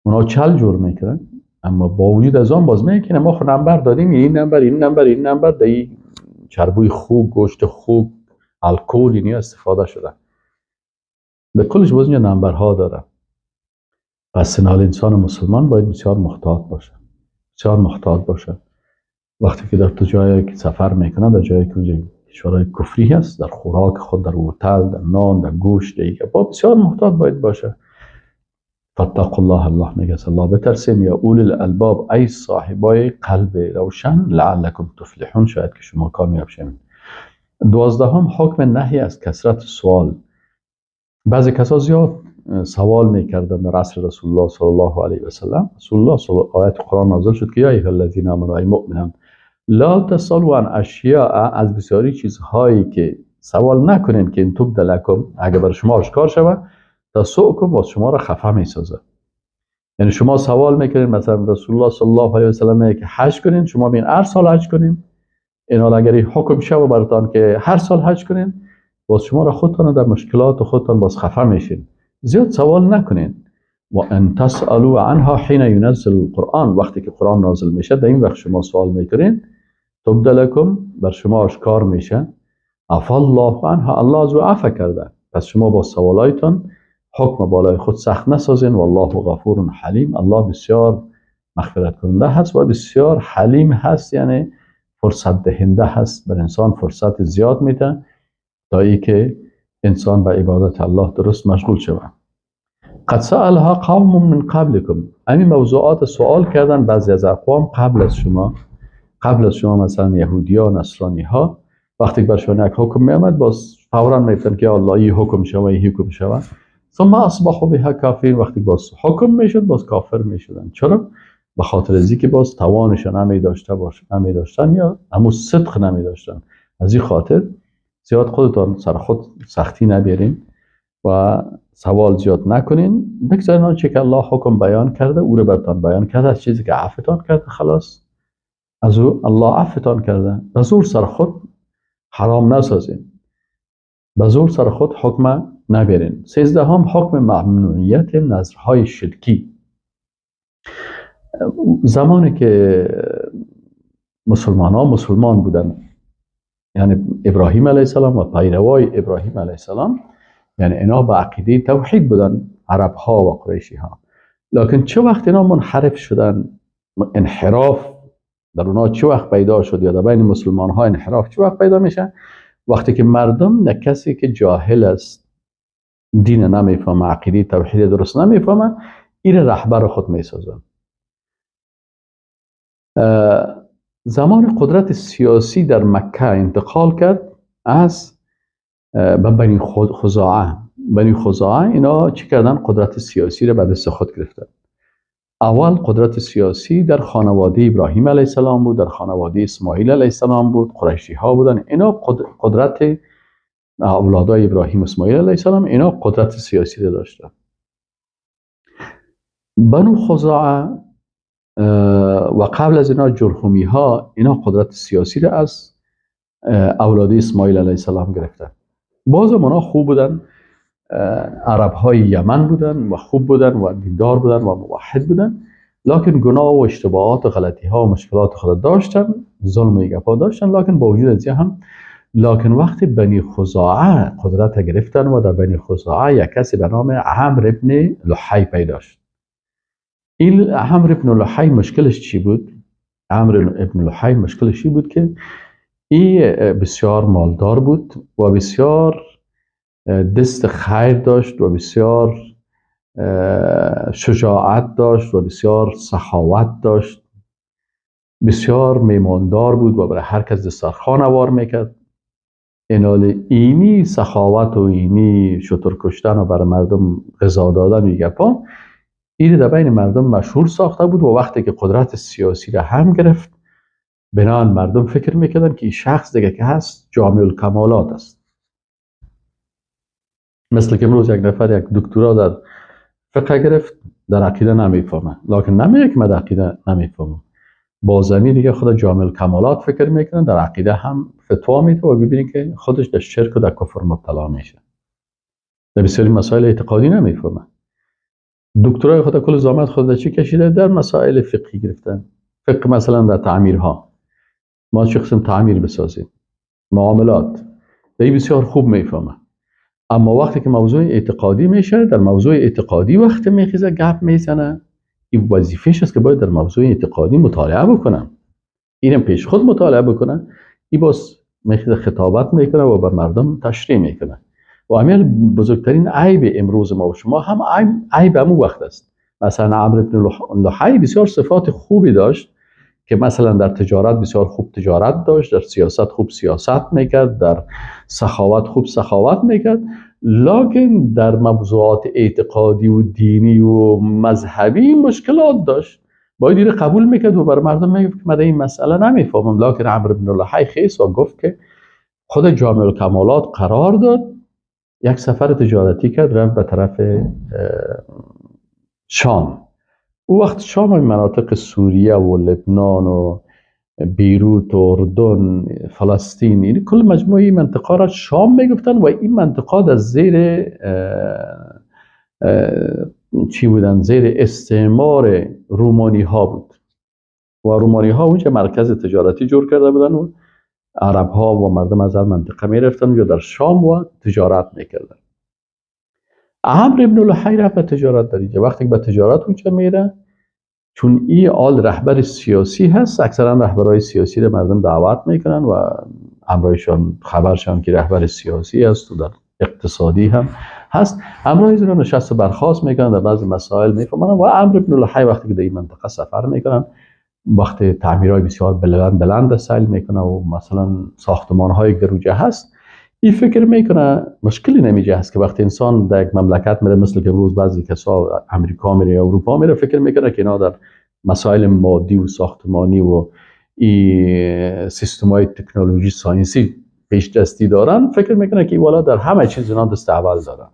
اونا چل جور میکنن، اما با وجود از آن باز میگه که ما خود نمبر دادیم، این نمبر این نمبر این نمبر در این چربوی خوب، گوشت خوب، الکل اینیا استفاده شده. به کلش باز اینجا نمبرها داره. پس حال انسان مسلمان باید بسیار محتاط باشه، بسیار محتاط باشه. وقتی که در تو جایی که سفر میکنه، در جایی که اونجا کشورهای کفری هست، در خوراک خود، در هتل، در نان، در گوشت، دیگه با بسیار محتاط باید باشه. فاتقوا الله، الله میگه الله بترسین، یا اولی الالباب، ای صاحبای قلب روشن، لعلکم تفلحون، شاید که شما کامیاب شوید. 12 حکم نهی از کثرت سوال. بعضی کسا زیاد سوال میکردن در عصر رسول الله صلی الله علیه و سلم. رسول الله صلی آیت قرآن نازل شد که یا ایها الذین آمنوا، ای مؤمنان، لا تسالوا عن اشیاء، از بسیاری چیزهایی که سوال نکنین که این تبد لکم، اگر بر شما آشکار شود، تسؤکم، باز شما را خفه میسازه. یعنی شما سوال میکنین، مثلا رسول الله صلی الله علیه و سلم میگه که حج کنین، شما میگین هر سال حج کنین. اینا اگر حکم شوه براتان که هر سال حج کنین، باز شما را خودتان در مشکلات خودتان باز خفه میشین. زیاد سوال نکنین. و ان تسالوا عنها حين ينزل القرآن، وقتی که قرآن نازل میشه در این وقت شما سوال میکنین، تبد لکم، بر شما آشکار میشه. عفا الله عنها، الله از او عفو کرده. پس شما با سوالایتان حکم بالای خود سخت نسازین. والله غفور حلیم، الله بسیار مغفرت کننده هست و بسیار حلیم هست، یعنی فرصت دهنده هست، بر انسان فرصت زیاد میده تا ای که انسان به عبادت الله درست مشغول شود. قد سألها قوم من قبلكم، همین موضوعات سوال کردن بعضی از اقوام قبل از شما، قبل از شما مثلا یهودی ها، نصرانی ها، وقتی برشان یک حکم می آمد باز فورا میگفتن که الله این حکم شوه، این حکم شوه. ثم اصبحوا بها کافرین، وقتی باز حکم میشد باز کافر میشدن. چرا؟ به خاطر از اینکه باز توانشان نمی داشته باش، نمی داشتن یا همون صدق نمی داشتن. از این خاطر زیاد خودتان سر خود سختی نبیارین و سوال زیاد نکنین. بگذارین آنچه که الله حکم بیان کرده او رو براتان بیان کرده، از چیزی که عفتان کرده خلاص از او الله عفتان کرده. به زور سر خود حرام نسازین، به زور سر خود حکم نبرین. 13 حکم ممنوعیت نظرهای شرکی. زمانی که مسلمان ها مسلمان بودن، یعنی ابراهیم علیه السلام و پیروای ابراهیم علیه السلام، یعنی اینا به عقیده توحید بودن، عرب ها و قریشی ها. لکن چه وقت اینا منحرف شدن، انحراف در اونا چه وقت پیدا شد، یا در بین مسلمان ها انحراف چه وقت پیدا میشه؟ وقتی که مردم، نه کسی که جاهل است، دین نمیفهمه، عقیده توحید درست نمیفهمه، این رهبر خود میسازن. زمان قدرت سیاسی در مکه انتقال کرد از به بنی خزاعه. بنی خزاعه اینا چی کردن؟ قدرت سیاسی را به دست خود گرفتن. اول قدرت سیاسی در خانواده ابراهیم علیه السلام بود، در خانواده اسماعیل علیه السلام بود، قریشی ها بودن. اینا قدرت اولادای ابراهیم اسماعیل علیه السلام، اینا قدرت سیاسی را داشتن. بنو خزاعه و قبل از اینا جرهمی ها، اینا قدرت سیاسی را از اولاد اسماعیل علیه السلام گرفتن. بازم اونا خوب بودن، عرب های یمن بودن و خوب بودن و دیندار بودن و موحد بودن، لکن گناه و اشتباهات و غلطی ها و مشکلات خود داشتن، ظلم و گپا داشتن. لکن با وجود از هم لکن وقتی بنی خزاعه قدرت گرفتن و در بنی خزاعه یک کسی به نام عمرو ابن لحی پیدا شد. این عمرو ابن لحی مشکلش چی بود؟ عمرو ابن لحی مشکلش چی بود که این بسیار مالدار بود و بسیار دست خیر داشت و بسیار شجاعت داشت و بسیار سخاوت داشت، بسیار میماندار بود و برای هر کس دسترخوان آوار میکرد. اینال اینی سخاوت و اینی شتر کشتن و برای مردم غذا دادن و گپا، این در بین مردم مشهور ساخته بود و وقتی که قدرت سیاسی را هم گرفت، بنان مردم فکر میکردن که این شخص دیگه که هست جامع الکمالات است. مثل که امروز یک نفر یک دکترا در فقه گرفت، در عقیده نمیفهمه، لکن نمیگه که من در عقیده نمیفهمم، با زمین دیگه خود جامع الکمالات فکر میکنه، در عقیده هم فتوا میده و ببینید که خودش در شرک و در کفر مبتلا میشه، در بسیاری مسائل اعتقادی نمیفهمه. دکترای خود کل زحمت خود در چی کشیده؟ در مسائل فقهی گرفتن. فقه مثلا در تعمیرها، ما چه قسم تعمیر بسازیم، معاملات، در بسیار خوب میفهمه. اما وقتی که موضوع اعتقادی میشه، در موضوع اعتقادی وقتی میخیزه گپ میزنه، این وظیفه‌ش است که باید در موضوع اعتقادی مطالعه بکنم، اینم پیش خود مطالعه بکنه. این باز میخیزه خطابت میکنه و بر مردم تشریح میکنه. و همین بزرگترین عیب امروز ما و شما هم عیب همون وقت است. مثلا عمرو بن لحی بسیار صفات خوبی داشت که مثلا در تجارت بسیار خوب تجارت داشت، در سیاست خوب سیاست میکرد، در سخاوت خوب سخاوت میکرد، لکن در موضوعات اعتقادی و دینی و مذهبی مشکلات داشت. باید این قبول میکرد و بر مردم میگفت که من این مسئله نمیفهمم. لکن عمرو بن لحی خیس و گفت که خود جامع الکمالات قرار داد، یک سفر تجارتی کرد، رفت به طرف شام. او وقت شام مناطق سوریه و لبنان و بیروت و اردن، فلسطین، این کل مجموعه منطقه را شام میگفتن و این منطقه در زیر چی بودن؟ زیر استعمار رومانی ها بود و رومانی ها اونجا مرکز تجارتی جور کرده بودن و عرب ها و مردم از هر منطقه میرفتن اونجا در شام و تجارت میکردن. عمرو بن لحی رفت به تجارت در اینجا. وقتی که به تجارت اونجا میره، چون ای آل رهبر سیاسی هست، اکثرا رهبرهای سیاسی رو مردم دعوت میکنن و همراهشان خبرشان که رهبر سیاسی است و در اقتصادی هم هست، همراه اینا نشست و برخاست میکنن، در بعضی مسائل میفهمن. و عمرو بن لحی وقتی که در این منطقه سفر میکنن، وقتی تعمیرهای بسیار بلند بلند سیل میکنه و مثلا ساختمان‌های گروجه هست، این فکر میکنه مشکلی نمیجه هست که وقتی انسان در یک مملکت میره، مثل که امروز بعضی کسا امریکا میره یا اروپا میره، فکر میکنه که اینا در مسائل مادی و ساختمانی و این سیستم‌های تکنولوژی ساینسی پیش دستی دارن، فکر میکنه که والا در همه چیز اینا دست اول دارن.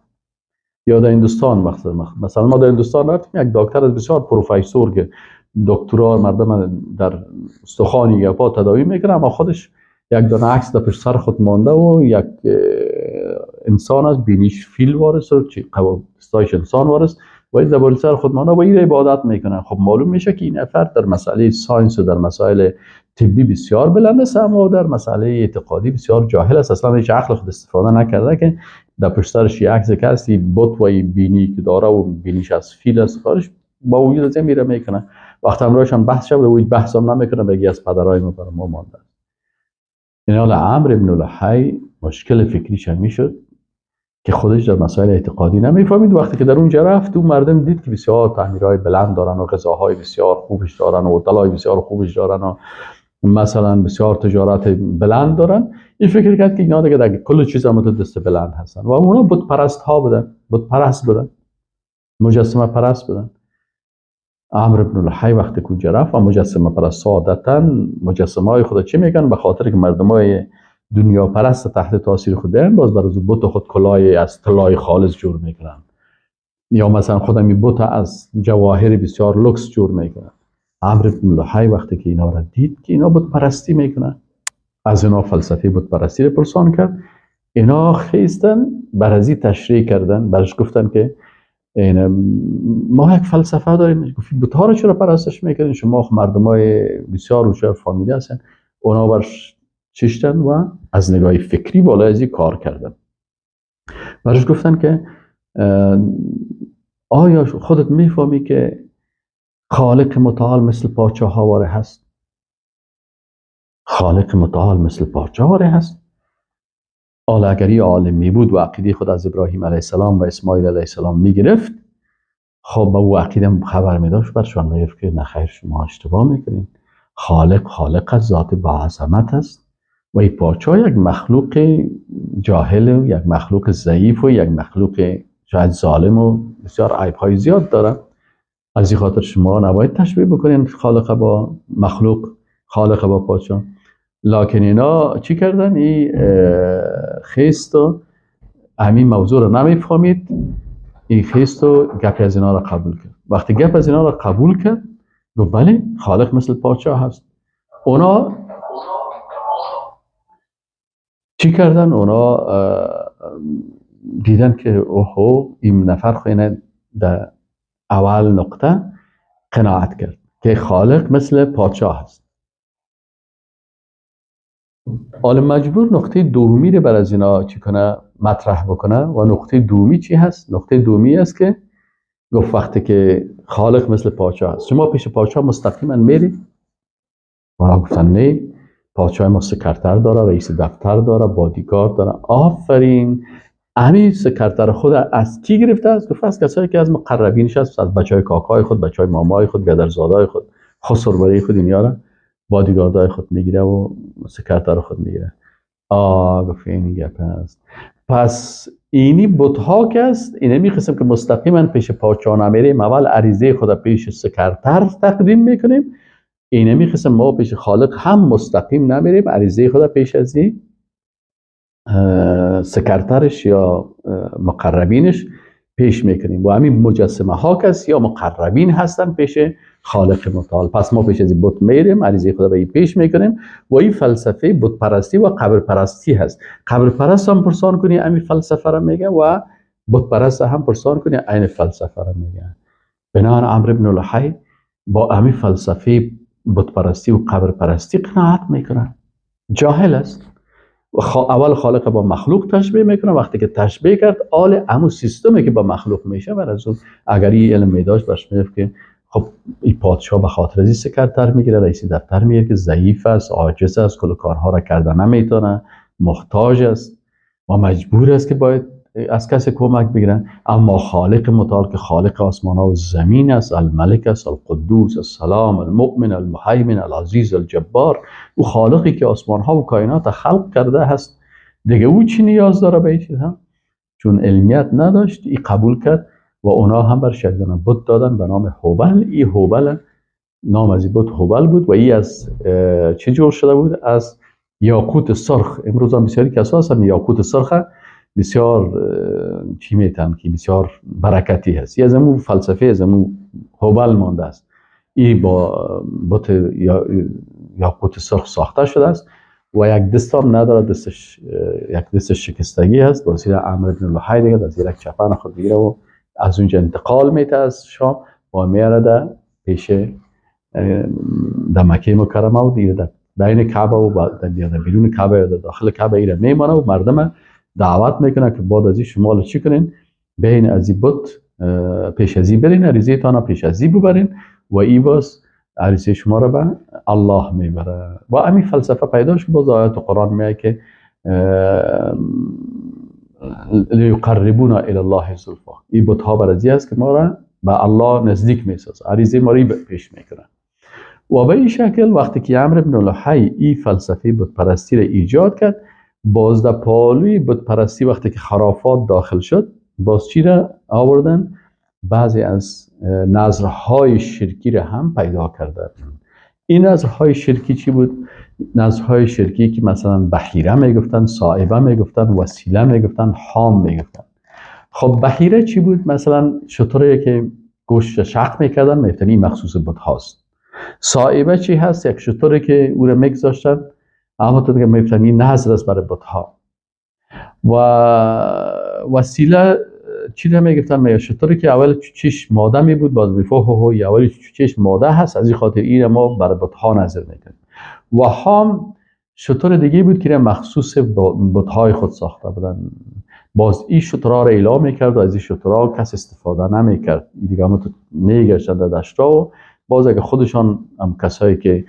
یا در هندوستان مثلا ما در هندوستان رفتیم، یک دکتر از بسیار پروفسور که دکترا مردم در استخوان یا پا تداوی میکنه، اما خودش یک دانه عکس در پشت سر خود مانده و یک انسان از بینیش فیل وارث و دستایش انسان وارث و این در سر خود مانده و این عبادت میکنه. خب معلوم میشه که این نفر در مسئله science و در مسائل طبی بسیار بلند است، اما در مسئله اعتقادی بسیار جاهل است، اصلا هیچ عقل خود استفاده نکرده که در پشت سرش یک عکس کسی بت و بینی که داره و بینیش از فیل است، خودش با وجود از میره میکنه. وقتی همراهش هم بحث شد و هیچ بحث هم نمیکنه، بگی از پدرای ما برای ما مانده. این حال عمرو بن لحی مشکل فکریش هم میشد که خودش در مسائل اعتقادی نمیفهمید. وقتی که در اونجا رفت، اون مردم دید که بسیار تعمیرهای بلند دارن و غذاهای بسیار خوبش دارن و هتل‌های بسیار خوبش دارن و مثلا بسیار تجارت بلند دارن، این فکر کرد که اینا دیگه در کل چیز هم دست بلند هستن و اونا بت پرست ها بودن، بت پرست بودن، مجسمه پرست بودن. عمرو بن لحی وقتی که اونجا رفت و مجسمه پرست عادتاً مجسمه های خود چی میگن؟ به خاطر که مردمای دنیا پرست تحت تاثیر خود بیان، باز برای بت خود کلاه از طلای خالص جور میکنن، یا مثلا خودم این بت از جواهر بسیار لوکس جور میکنن. عمرو بن لحی وقتی که اینا را دید که اینا بت پرستی میکنن، از اینا فلسفه بت پرستی رو پرسان کرد. اینا خیستن برازی تشریح کردن، برش گفتن که این ما یک فلسفه داریم. گفت بت‌ها رو چرا پرستش میکنین؟ شما مردمای بسیار هوشیار فامیلی هستن. اونا برش چشتن و از نگاه فکری بالای از این کار کردن. براش گفتن که آیا خودت میفهمی که خالق متعال مثل پادشاه هاواره هست؟ خالق متعال مثل پادشاه واره هست؟ حالا اگر یه عالم می بود و عقیده خود از ابراهیم علیه السلام و اسماعیل علیه السلام می گرفت، خب به او عقیده خبر می داشت، برشان می گفت که نه خیر، شما اشتباه میکنین، خالق خالق از ذات با عظمت است و این پادشاه یک مخلوق جاهل و یک مخلوق ضعیف و یک مخلوق شاید ظالم و بسیار عیب های زیاد داره. از این خاطر شما نباید تشبیه بکنین خالق با مخلوق، خالق با پادشاه. لکن اینا چی کردن؟ این خیست و همین موضوع رو نمیفهمید، این خیست و گپ از اینا رو قبول کرد. وقتی گپ از اینا رو قبول کرد، گفت بله خالق مثل پادشاه هست. اونا چی کردن؟ اونا دیدن که اوهو، این نفر خو در اول نقطه قناعت کرد که خالق مثل پادشاه هست. حالا مجبور نقطه دومی رو بر از اینا چی کنه؟ مطرح بکنه. و نقطه دومی چی هست؟ نقطه دومی است که گفت وقتی که خالق مثل پادشاه هست، شما پیش پادشاه مستقیما میرید؟ اونا گفتن نه، پادشاه ما سکرتر داره، رئیس دفتر داره، بادیگارد داره. آفرین، همین سکرتر خود از کی گرفته است؟ گفت از کسایی که از مقربینش است، از بچهای کاکای خود، بچهای مامای خود، گدرزادای خود، خسروبره خود، اینا را بادیگاردای خود میگیره و سکرتر خود میگیره. گفت این گپ است. پس اینی بت‌ها که است، اینه میخواستم که مستقیما پیش پادشاه نمیریم، اول عریضه خود پیش سکرتر تقدیم میکنیم. اینه میخواستم ما پیش خالق هم مستقیم نمیریم، عریضه خود پیش از این سکرترش یا مقربینش پیش میکنیم. و همین مجسمه ها کس یا مقربین هستن پیش خالق متعال. پس ما پیش از این بت میریم، عریضه خدا به این پیش میکنیم. و این فلسفه بت پرستی و قبر پرستی هست. قبر پرست هم پرسان کنی همین فلسفه را میگه و بت پرست هم پرسان کنی عین فلسفه را میگه. بنابراین عمرو بن لحی با همین فلسفه بت پرستی و قبر پرستی قناعت میکنه. جاهل است. اول خالق با مخلوق تشبیه میکنه، وقتی که تشبیه کرد آل امو سیستمی که با مخلوق میشه، بر از اون اگر این علم میداشت برش میگفت که خب این پادشاه به خاطر از این سکرتر میگیره، رئیس دفتر میگیره که ضعیف است، عاجز است، کل کارها را کرده نمیتونه، محتاج است و مجبور است که باید از کسی کمک بگیرن. اما خالق متعال که خالق آسمان ها و زمین است، الملک است، القدوس، السلام، المؤمن، المهیمن، العزیز، الجبار، او خالقی که آسمان ها و کائنات خلق کرده هست، دیگه او چی نیاز داره به این چیز هم؟ چون علمیت نداشت ای قبول کرد و اونا هم برش یک دانه بت دادن به نام هوبل. ای هوبل نام از این بت هوبل بود و ای از چه جور شده بود؟ از یاقوت سرخ. امروز هم بسیاری کسا هستن یاقوت سرخ بسیار چی میتن که بسیار برکتی هست. ای از امو فلسفه از امو هوبل مانده است. ای با بت یاقوت سرخ ساخته شده است و یک دست هم نداره، دستش یک دست شکستگی هست. با وسیله عمرو بن لحی دیگه از یک چپن خود میگیره و از اونجا انتقال میته از شام و میاره در پیش در مکه مکرمه و دیگه در بین کعبه و در بیرون کعبه یا در داخل کعبه ایره میمانه و مردم دعوت میکنه که بعد از این شما چی کنین؟ بین از این بت پیش از این برین، عریضه تانا پیش از این ببرین و ای باز عریضه شما را به الله میبره. و همین فلسفه پیدا شد. باز آیات قرآن میگه که لیقربونا الی الله زلفا، این بت ها بر از است که ما را به الله نزدیک میسازه، عریضه ما را پیش میکنه. و به این شکل وقتی که عمرو بن لحی این فلسفه بت پرستی را ایجاد کرد، باز در پالوی بت پرستی وقتی که خرافات داخل شد، باز چی را آوردن؟ بعضی از نظرهای شرکی را هم پیدا کردن. این نظرهای شرکی چی بود؟ نظرهای شرکی که مثلا بحیره میگفتن، صائبه میگفتن، وسیله میگفتن، حام میگفتن. خب بحیره چی بود؟ مثلا شتری که گوشت شق میکردن، میگفتن این مخصوص بت هاست. صائبه چی هست؟ یک شتری که او را میگذاشتن، اما تو دیگه میگفتن این نذر است برای بت ها. و وسیله چی رو میگفتن؟ میگه شتری که اول چش ماده می بود، باز میفه هو اول چش ماده هست، از این خاطر این ما برای بت ها نذر میکنیم. و حام شتر دیگه بود که مخصوص بت‌های خود ساخته بودن. باز این شترها را اعلام میکرد و از این شترها کس استفاده نمیکرد. این دیگه هم میگشتن در دشتا و باز اگه خودشان هم کسایی که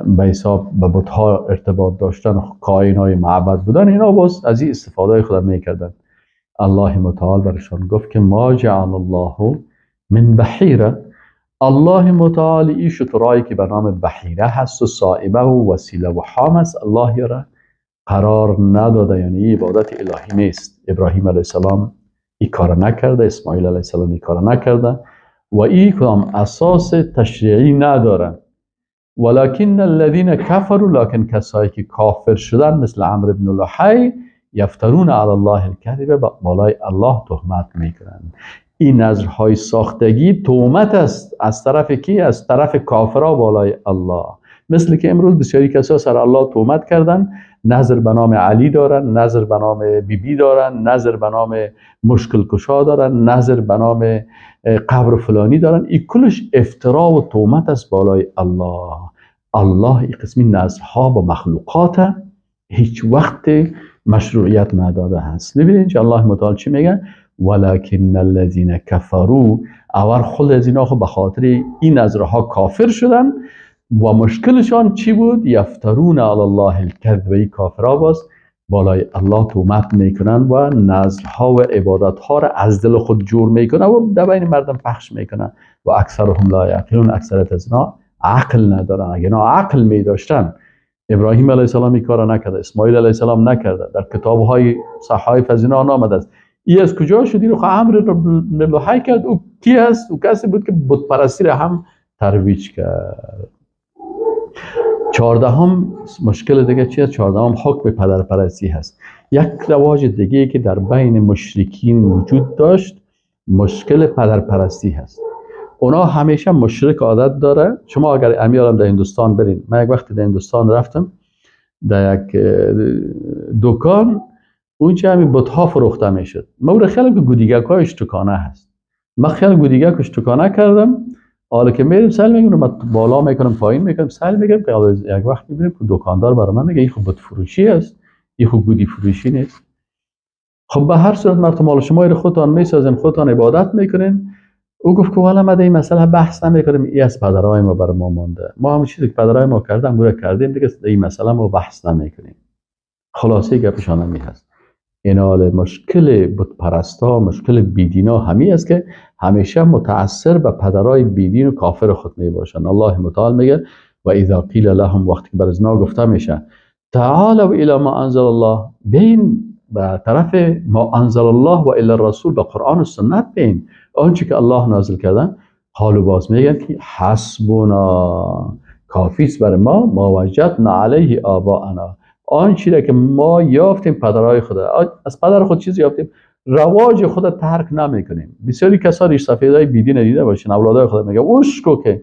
به حساب به بت‌ها ارتباط داشتن، کاهنای معبد بودن، اینا باز از این استفاده خود میکردن. الله متعال برشان گفت که ما جعل الله من بحیره. الله متعال این شترایی که به نام بحیره هست و صائبه و وسیله و حام است، الله را قرار نداده، یعنی این عبادت الهی نیست. ابراهیم علیه السلام این کار نکرده، اسماعیل علیه السلام این کار نکرده و این کدام اساس تشریعی نداره. ولکن الذین کفروا، لکن کسایی که کافر شدن مثل عمرو بن لحی، یفترون علی الله الکذب، بالای الله تهمت میکنند. این نظرهای ساختگی تهمت است. از طرف کی؟ از طرف کافرها بالای الله. مثل که امروز بسیاری کسا سر الله تهمت کردن، نظر به نام علی دارن، نظر به نام بیبی دارن، نظر به نام مشکل کشا دارن، نظر به نام قبر فلانی دارن. این کلش افترا و تهمت است بالای الله. الله این قسمی نظرها با مخلوقات هیچ وقت مشروعیت نداده هست. ببینید که الله متعال چی میگه؟ ولکن الذین کفروا. اول خود از اینا خب به خاطر این نظرها کافر شدن و مشکلشان چی بود؟ یفترون علی الله الکذب. ای کافرها باز بالای الله تهمت میکنن و نظرها و عبادتها را از دل خود جور میکنن و در بین مردم پخش میکنن و اکثرهم لا یعقلون. اکثرت از اینا عقل ندارن. اگه اینا عقل میداشتن، ابراهیم علیه السلام این کارا نکرده، اسماعیل علیه السلام نکرده، در کتاب‌های صحایف از اینا نامده است. ای از کجا شد؟ اینو عمرو بن لحی کرد. او کی است؟ او کسی بود که بت پرستی را هم ترویج کرد. 14 مشکل دیگه چی است؟ 14 حکم پدرپرستی هست. یک رواج دیگه که در بین مشرکین وجود داشت مشکل پدرپرستی هست. اونا همیشه مشرک عادت داره. شما اگر امیالم در هندوستان برین، من یک وقت در هندوستان رفتم در یک دکان، اونجا همین بت‌ها فروخته میشد. من اون خیلی که گودیگک های اشتکانه هست، من خیلی گودیگک اشتکانه کردم. حالا که میریم سیل میگم، من بالا میکنم پایین میکنم سیل میگم، که یک وقت میبینیم که دکاندار برای من میگه این خب بت فروشی است، این خب گودی فروشی نیست. خب به هر صورت مرتو مال شما رو خودتان میسازین، خودتان عبادت میکنین. او گفت که والا ما در این مسئله بحث نمیکنیم، این از پدرای ما بر ما مانده، ما هم چیزی که پدرای ما کردن اون کردیم دیگه، در این مسئله ما بحث نمیکنیم. خلاصه گپشان همی هست. این حال مشکل بت پرستا، مشکل بیدینا همی است که همیشه متأثر به پدرای بیدین و کافر خود می باشن. الله متعال میگه و اذا قیل لهم، وقتی که بر ازنا گفته میشه تعالوا الی ما انزل الله، بین به طرف ما انزل الله و الی الرسول، به قرآن و سنت بین آنچه که الله نازل کردن. قالوا باز میگن که حسبنا، کافی است بر ما، ما وجدنا علیه آباءنا، آن چیزی که ما یافتیم پدرای خود، از پدر خود چیزی یافتیم، رواج خود ترک نمیکنیم. بسیاری کسا ریش سفیدای بیدین دیده باشین، اولادای خود میگه اوشکو که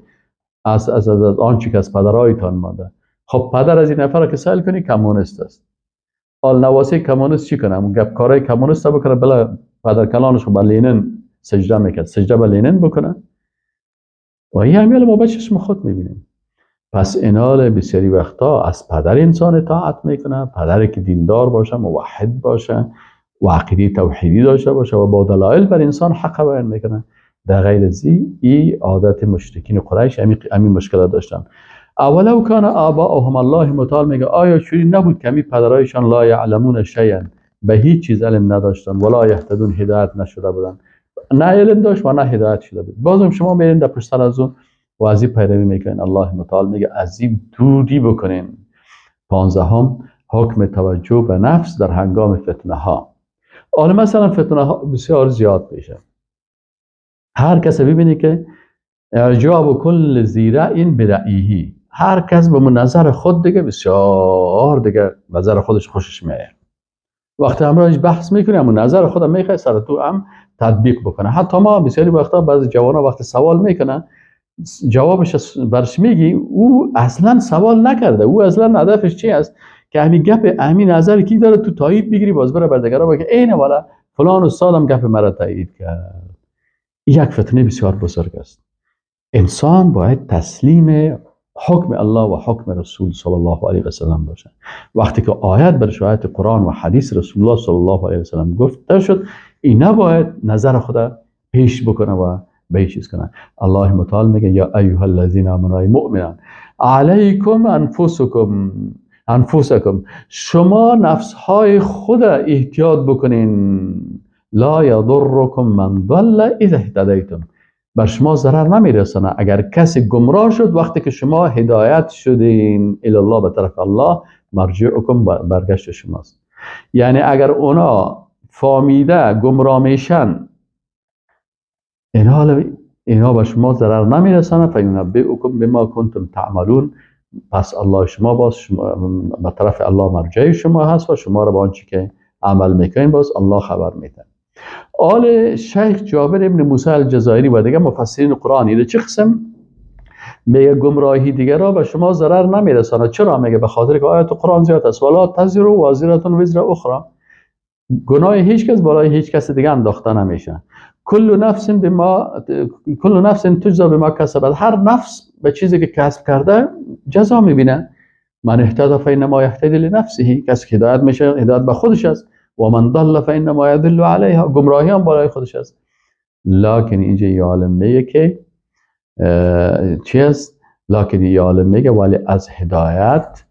از از از, از آنچه که از پدرایتان مانده. خب پدر از این نفر که سأل کنی کمونیست است. حال نواسه کمونیست چی کنه؟ اون گپ کارای کمونیست بکنه، بلا پدر کلانش به لینن سجده میکرد، سجده به لینن بکنه. و این همیال ما به چشم خود میبینیم. پس اینال بسیاری وقتا از پدر انسان اطاعت میکنه، پدری که دیندار باشه، موحد باشه و عقیده توحیدی داشته باشه و با دلایل بر انسان حق بیان میکنه. در غیر از این عادت مشرکین قریش همین مشکل داشتن. اولو کان آباؤهم، الله متعال میگه آیا چوری نبود که همین پدرایشان لا یعلمون شیئا، به هیچ چیز علم نداشتن، ولا یهتدون، هدایت نشده بودن، نه علم داشت و نه هدایت شده بود. بازم شما میرین در پشت سر از اون و از این پیروی میکنین. الله متعال میگه از این دوری بکنین. 15 حکم توجه به نفس در هنگام فتنه ها. حالا مثلا فتنه ها بسیار زیاد میشه. هر کس ببینی که اعجاب کل ذی رأی برأیه، هر کس به نظر خود دیگه بسیار دیگه نظر خودش خوشش میاد. وقتی همراهش بحث میکنی همون نظر خودم میخوای سر تو هم تطبیق بکنه. حتی ما بسیاری وقتا بعضی جوانا وقتی سوال میکنن جوابش برش میگی، او اصلا سوال نکرده، او اصلا هدفش چی است که همین گپ همین نظر کی داره تو تایید بگیری، باز بره بر دیگرا بگه عین والا فلان استادم گپ مرا تایید کرد. یک فتنه بسیار بزرگ است. انسان باید تسلیم حکم الله و حکم رسول صلی الله علیه و سلم باشه. وقتی که آیت بر شایت قرآن و حدیث رسول الله صلی الله علیه و سلم گفته شد، این نباید نظر خدا پیش بکنه و به چیز کنه. الله متعال میگه یا ایها الذین آمنوا، مؤمنان، علیکم انفسکم، انفسکم، شما نفسهای خود احتیاط بکنین. لا یضرکم من ضل اذا اهتدیتم، بر شما ضرر نمیرسانه اگر کسی گمراه شد وقتی که شما هدایت شدین. الی الله، به طرف الله مرجعکم، برگشت شماست. یعنی اگر اونا فامیده گمراه میشن، اینا به شما ضرر نمیرسانه. فینبئکم بما کنتم تعملون، پس الله شما باز شما به طرف الله مرجع شما هست و شما را با آنچه که عمل میکنین باز الله خبر میده. آل شیخ جابر ابن موسی الجزایری و دیگه مفسرین قرآن ایده چه قسم میگه گمراهی دیگه را به شما ضرر نمیرسانه. چرا؟ میگه به خاطر که آیات قرآن زیاد است، ولا تزر وازرة وزر اخرى، گناه هیچ کس بالای هیچ کس دیگه انداخته نمیشه. کل نفس تجزا بما کسبت، هر نفس به چیزی که کسب کرده جزا میبینه. من اهتدى فانما یهتدی لنفسه، کسی که هدایت میشه هدایت به خودش است، و من ضل فانما یضل علیها، گمراهی هم بالای خودش است. لکن اینجا یه عالم میگه که چی است؟ لکن یه عالم میگه ولی از هدایت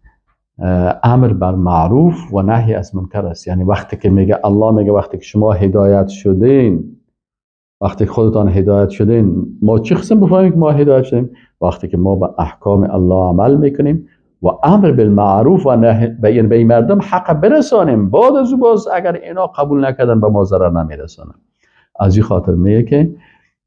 امر بر معروف و نهی از منکر است. یعنی وقتی که میگه الله میگه وقتی که شما هدایت شدین، وقتی خودتان هدایت شدین، ما چه قسم بفهمیم که ما هدایت شدیم؟ وقتی که ما به احکام الله عمل میکنیم و امر بالمعروف و نهی به این مردم حق برسانیم، بعد از او باز اگر اینا قبول نکردن به ما ضرر نمیرسانن. از این خاطر میگه که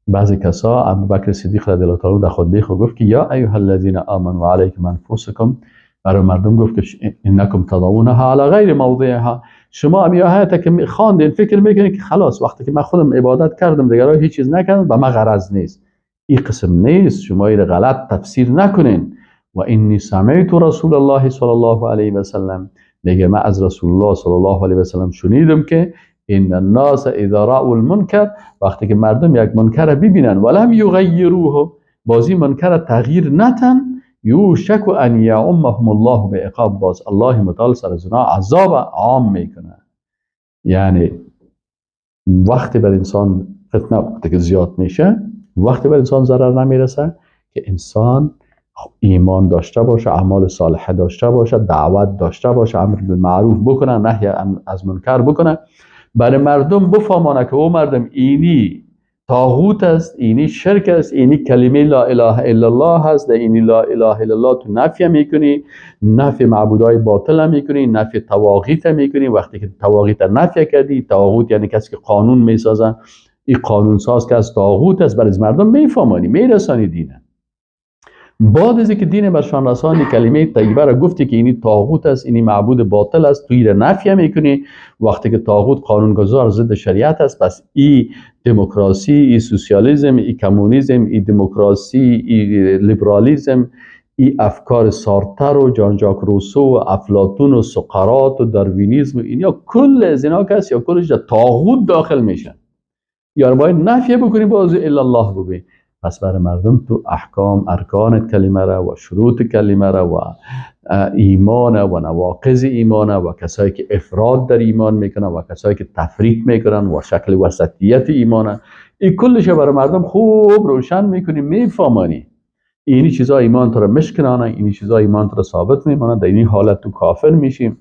بعضی کسا ابوبکر صدیق رضی الله تعالی در خطبه خود گفت که یا ایها الذین آمنوا علیکم انفسکم، برای مردم گفت که انکم تضعونها علی غیر موضعها، شما هم آیات که خواندین فکر میکنید که خلاص وقتی که من خودم عبادت کردم دیگران هیچ چیز نکردم به من غرض نیست. این قسم نیست، شما این غلط تفسیر نکنین. و انی سمعت رسول الله صلی الله علیه و سلم، میگه من از رسول الله صلی الله علیه و سلم شنیدم که ان الناس اذا رأوا المنکر، وقتی که مردم یک منکر ببینن ولم یغیروه، بازی منکر تغییر نتن، یوشک ان یعمهم الله بعقاب، باز الله متعال سر از اونا عذاب عام میکنه. یعنی وقتی بر انسان فتنه وقتی که زیاد میشه، وقتی بر انسان ضرر نمیرسه که انسان ایمان داشته باشه، اعمال صالحه داشته باشه، دعوت داشته باشه، امر بالمعروف بکنه، نهی از منکر بکنه، برای مردم بفهمانه که او مردم اینی طاغوت است، اینی شرک است، اینی کلمه لا اله الا الله هست، اینی لا اله الا الله تو نفی میکنی، نفی معبودای باطل میکنی، نفی طواغیت میکنی. وقتی که طواغیت نفی کردی، طاغوت یعنی کسی که قانون میسازه، این قانون ساز که از طاغوت است، برای مردم میفهمانی، میرسانی دینه. بعد از اینکه دین برشان رسانی کلمه طیبه را گفتی که اینی طاغوت است، اینی معبود باطل است، توی را نفی میکنی. وقتی که طاغوت قانونگذار ضد شریعت است، پس ای دموکراسی، ای سوسیالیسم، ای کمونیسم، ای دموکراسی، ای لیبرالیسم، ای افکار سارتر و جان ژاک روسو و افلاطون و سقراط و داروینیسم و اینا، کل از اینا کس یا کلش در طاغوت داخل میشن. یا باید نفی بکنی، باز الا الله بگویی. پس برای مردم تو احکام ارکان کلمه را و شروط کلمه را و ایمان و نواقض ایمان و کسایی که افراد در ایمان میکنن و کسایی که تفریط میکنن و شکل وسطیت ایمان، این کلش برای مردم خوب روشن میکنی، میفهمانی. اینی چیزا ایمان تو را مشکنانه، اینی چیزا ایمان تو را ثابت میمانه. در این حالت تو کافر میشیم،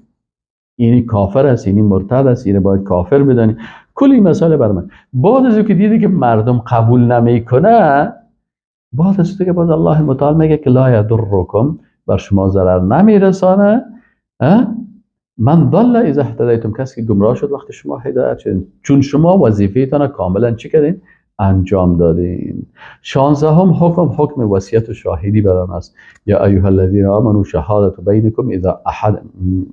اینی کافر است، اینی مرتد است، اینی باید کافر بدانی. کلی مسئله بر من. بعد از اینکه دیدی که مردم قبول نمیکنه، بعد از اینکه باز الله متعال میگه که لا یضرکم، بر شما ضرر نمیرسانه. من ضل اذا اهتدیتم، کسی که گمراه شد وقتی شما هدایت شدین، چون شما وظیفه‌تان کاملا چی کردین؟ انجام دادین. 16 حکم، حکم وصیت و شاهدی بران است. یا ایها الذین آمنوا شهادت بینکم اذا احد،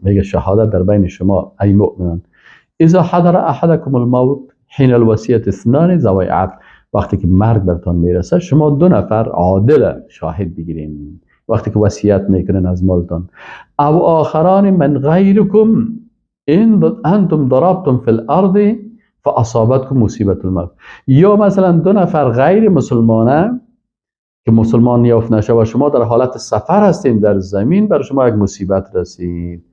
میگه شهادت در بین شما ای مؤمنان، اذا حضر احدکم الموت حین الوصیت اثنان ذوی عدل، وقتی که مرگ برتان میرسه شما دو نفر عادل شاهد بگیرین وقتی که وصیت میکنن از مالتان. او آخران من غیرکم ان انتم ضربتم فی الارض فاصابتکم مصیبت الموت، یا مثلا دو نفر غیر مسلمانه که که مسلمان یافت نشه و شما در حالت سفر هستین در زمین، بر شما یک مصیبت رسید.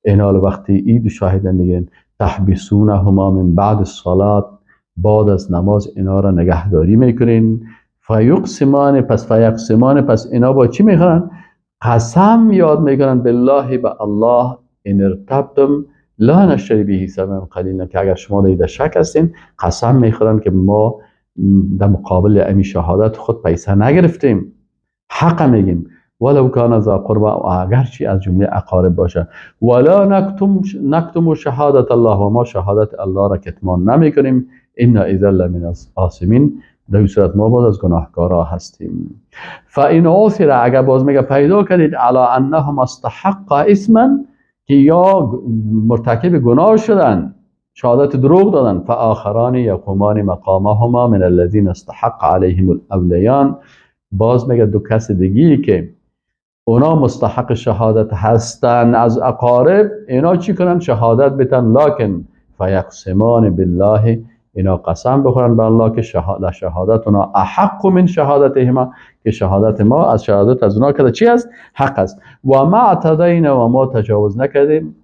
اینا وقتی این دو شاهد میگن تحبسونهما من بعد الصلاة، بعد از نماز اینا را نگهداری میکنین. فیقسمان، پس فیقسمان، پس اینا با چی میخورن؟ قسم یاد میکنن بالله، به الله، ان ارتبتم لا نشتری به ثمنا قلیلا، که اگر شما در شک هستین قسم میخورن که ما در مقابل امی شهادت خود پیسه نگرفتیم، حق میگیم. ولو کان ذا قربا، و اگرچه از جمله اقارب باشه. ولا نکتم شهادت الله، و ما شهادت الله را کتمان نمیکنیم. انا اذا لمن الآثمین، در این صورت ما باز از گناهکارا هستیم. فان عثر، اگر باز میگه پیدا کردید علی انهم استحق اثما، که یا مرتکب گناه شدن، شهادت دروغ دادن، فآخران یقومان مقامهما من الذین استحق علیهم الاولیان، باز میگه دو کس دیگه که اونا مستحق شهادت هستن از اقارب، اینا چی کنن؟ شهادت بتن. لکن فیقسمان بالله، اینا قسم بخورن به الله که شهادت اونا احق من شهادتهما، که شهادت ما از شهادت از اونا که چی است؟ حق است. و ما اعتدینا، و ما تجاوز نکردیم.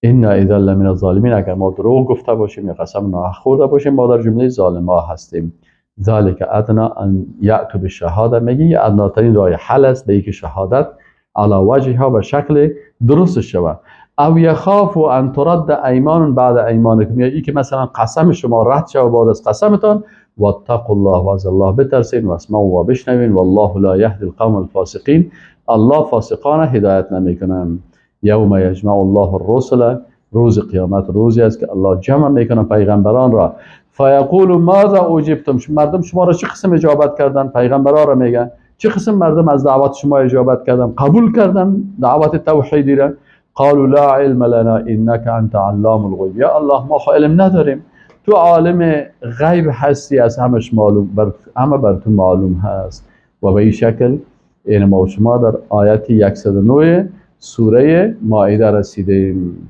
انا اذا لمن الظالمین، اگر ما دروغ گفته باشیم یا قسم ناحق خورده باشیم، ما در جمله ظالما هستیم. ذلک ادنا ان یأتوا بالشهاده، میگه ادناترین راه حل است به اینکه شهادت علی وجهها، به شکل درست شود. او یخاف ان ترد ایمان بعد ایمانکم، یا ای که مثلا قسم شما رد شود بعد از قسمتان. واتقوا الله، و از الله بترسین، و اسمعوا، و بشنوین. والله لا یهدی القوم الفاسقین، الله فاسقان هدایت نمیکنه. یوم یجمع الله الرسل، روز قیامت روزی است که الله جمع میکنه پیغمبران را. فیقول ماذا اجبتم، مردم شما را چه قسم اجابت کردن؟ پیغمبران را میگن چه قسم مردم از دعوت شما اجابت کردن، قبول کردن دعوت توحیدی را؟ قالوا لا علم لنا انك انت علام الغیوب، یا الله ما خو علم نداریم، تو عالم غیب هستی، از همش معلوم، همه بر تو معلوم هست. و به این شکل این ما و شما در آیت 109 سوره مائده رسیدیم.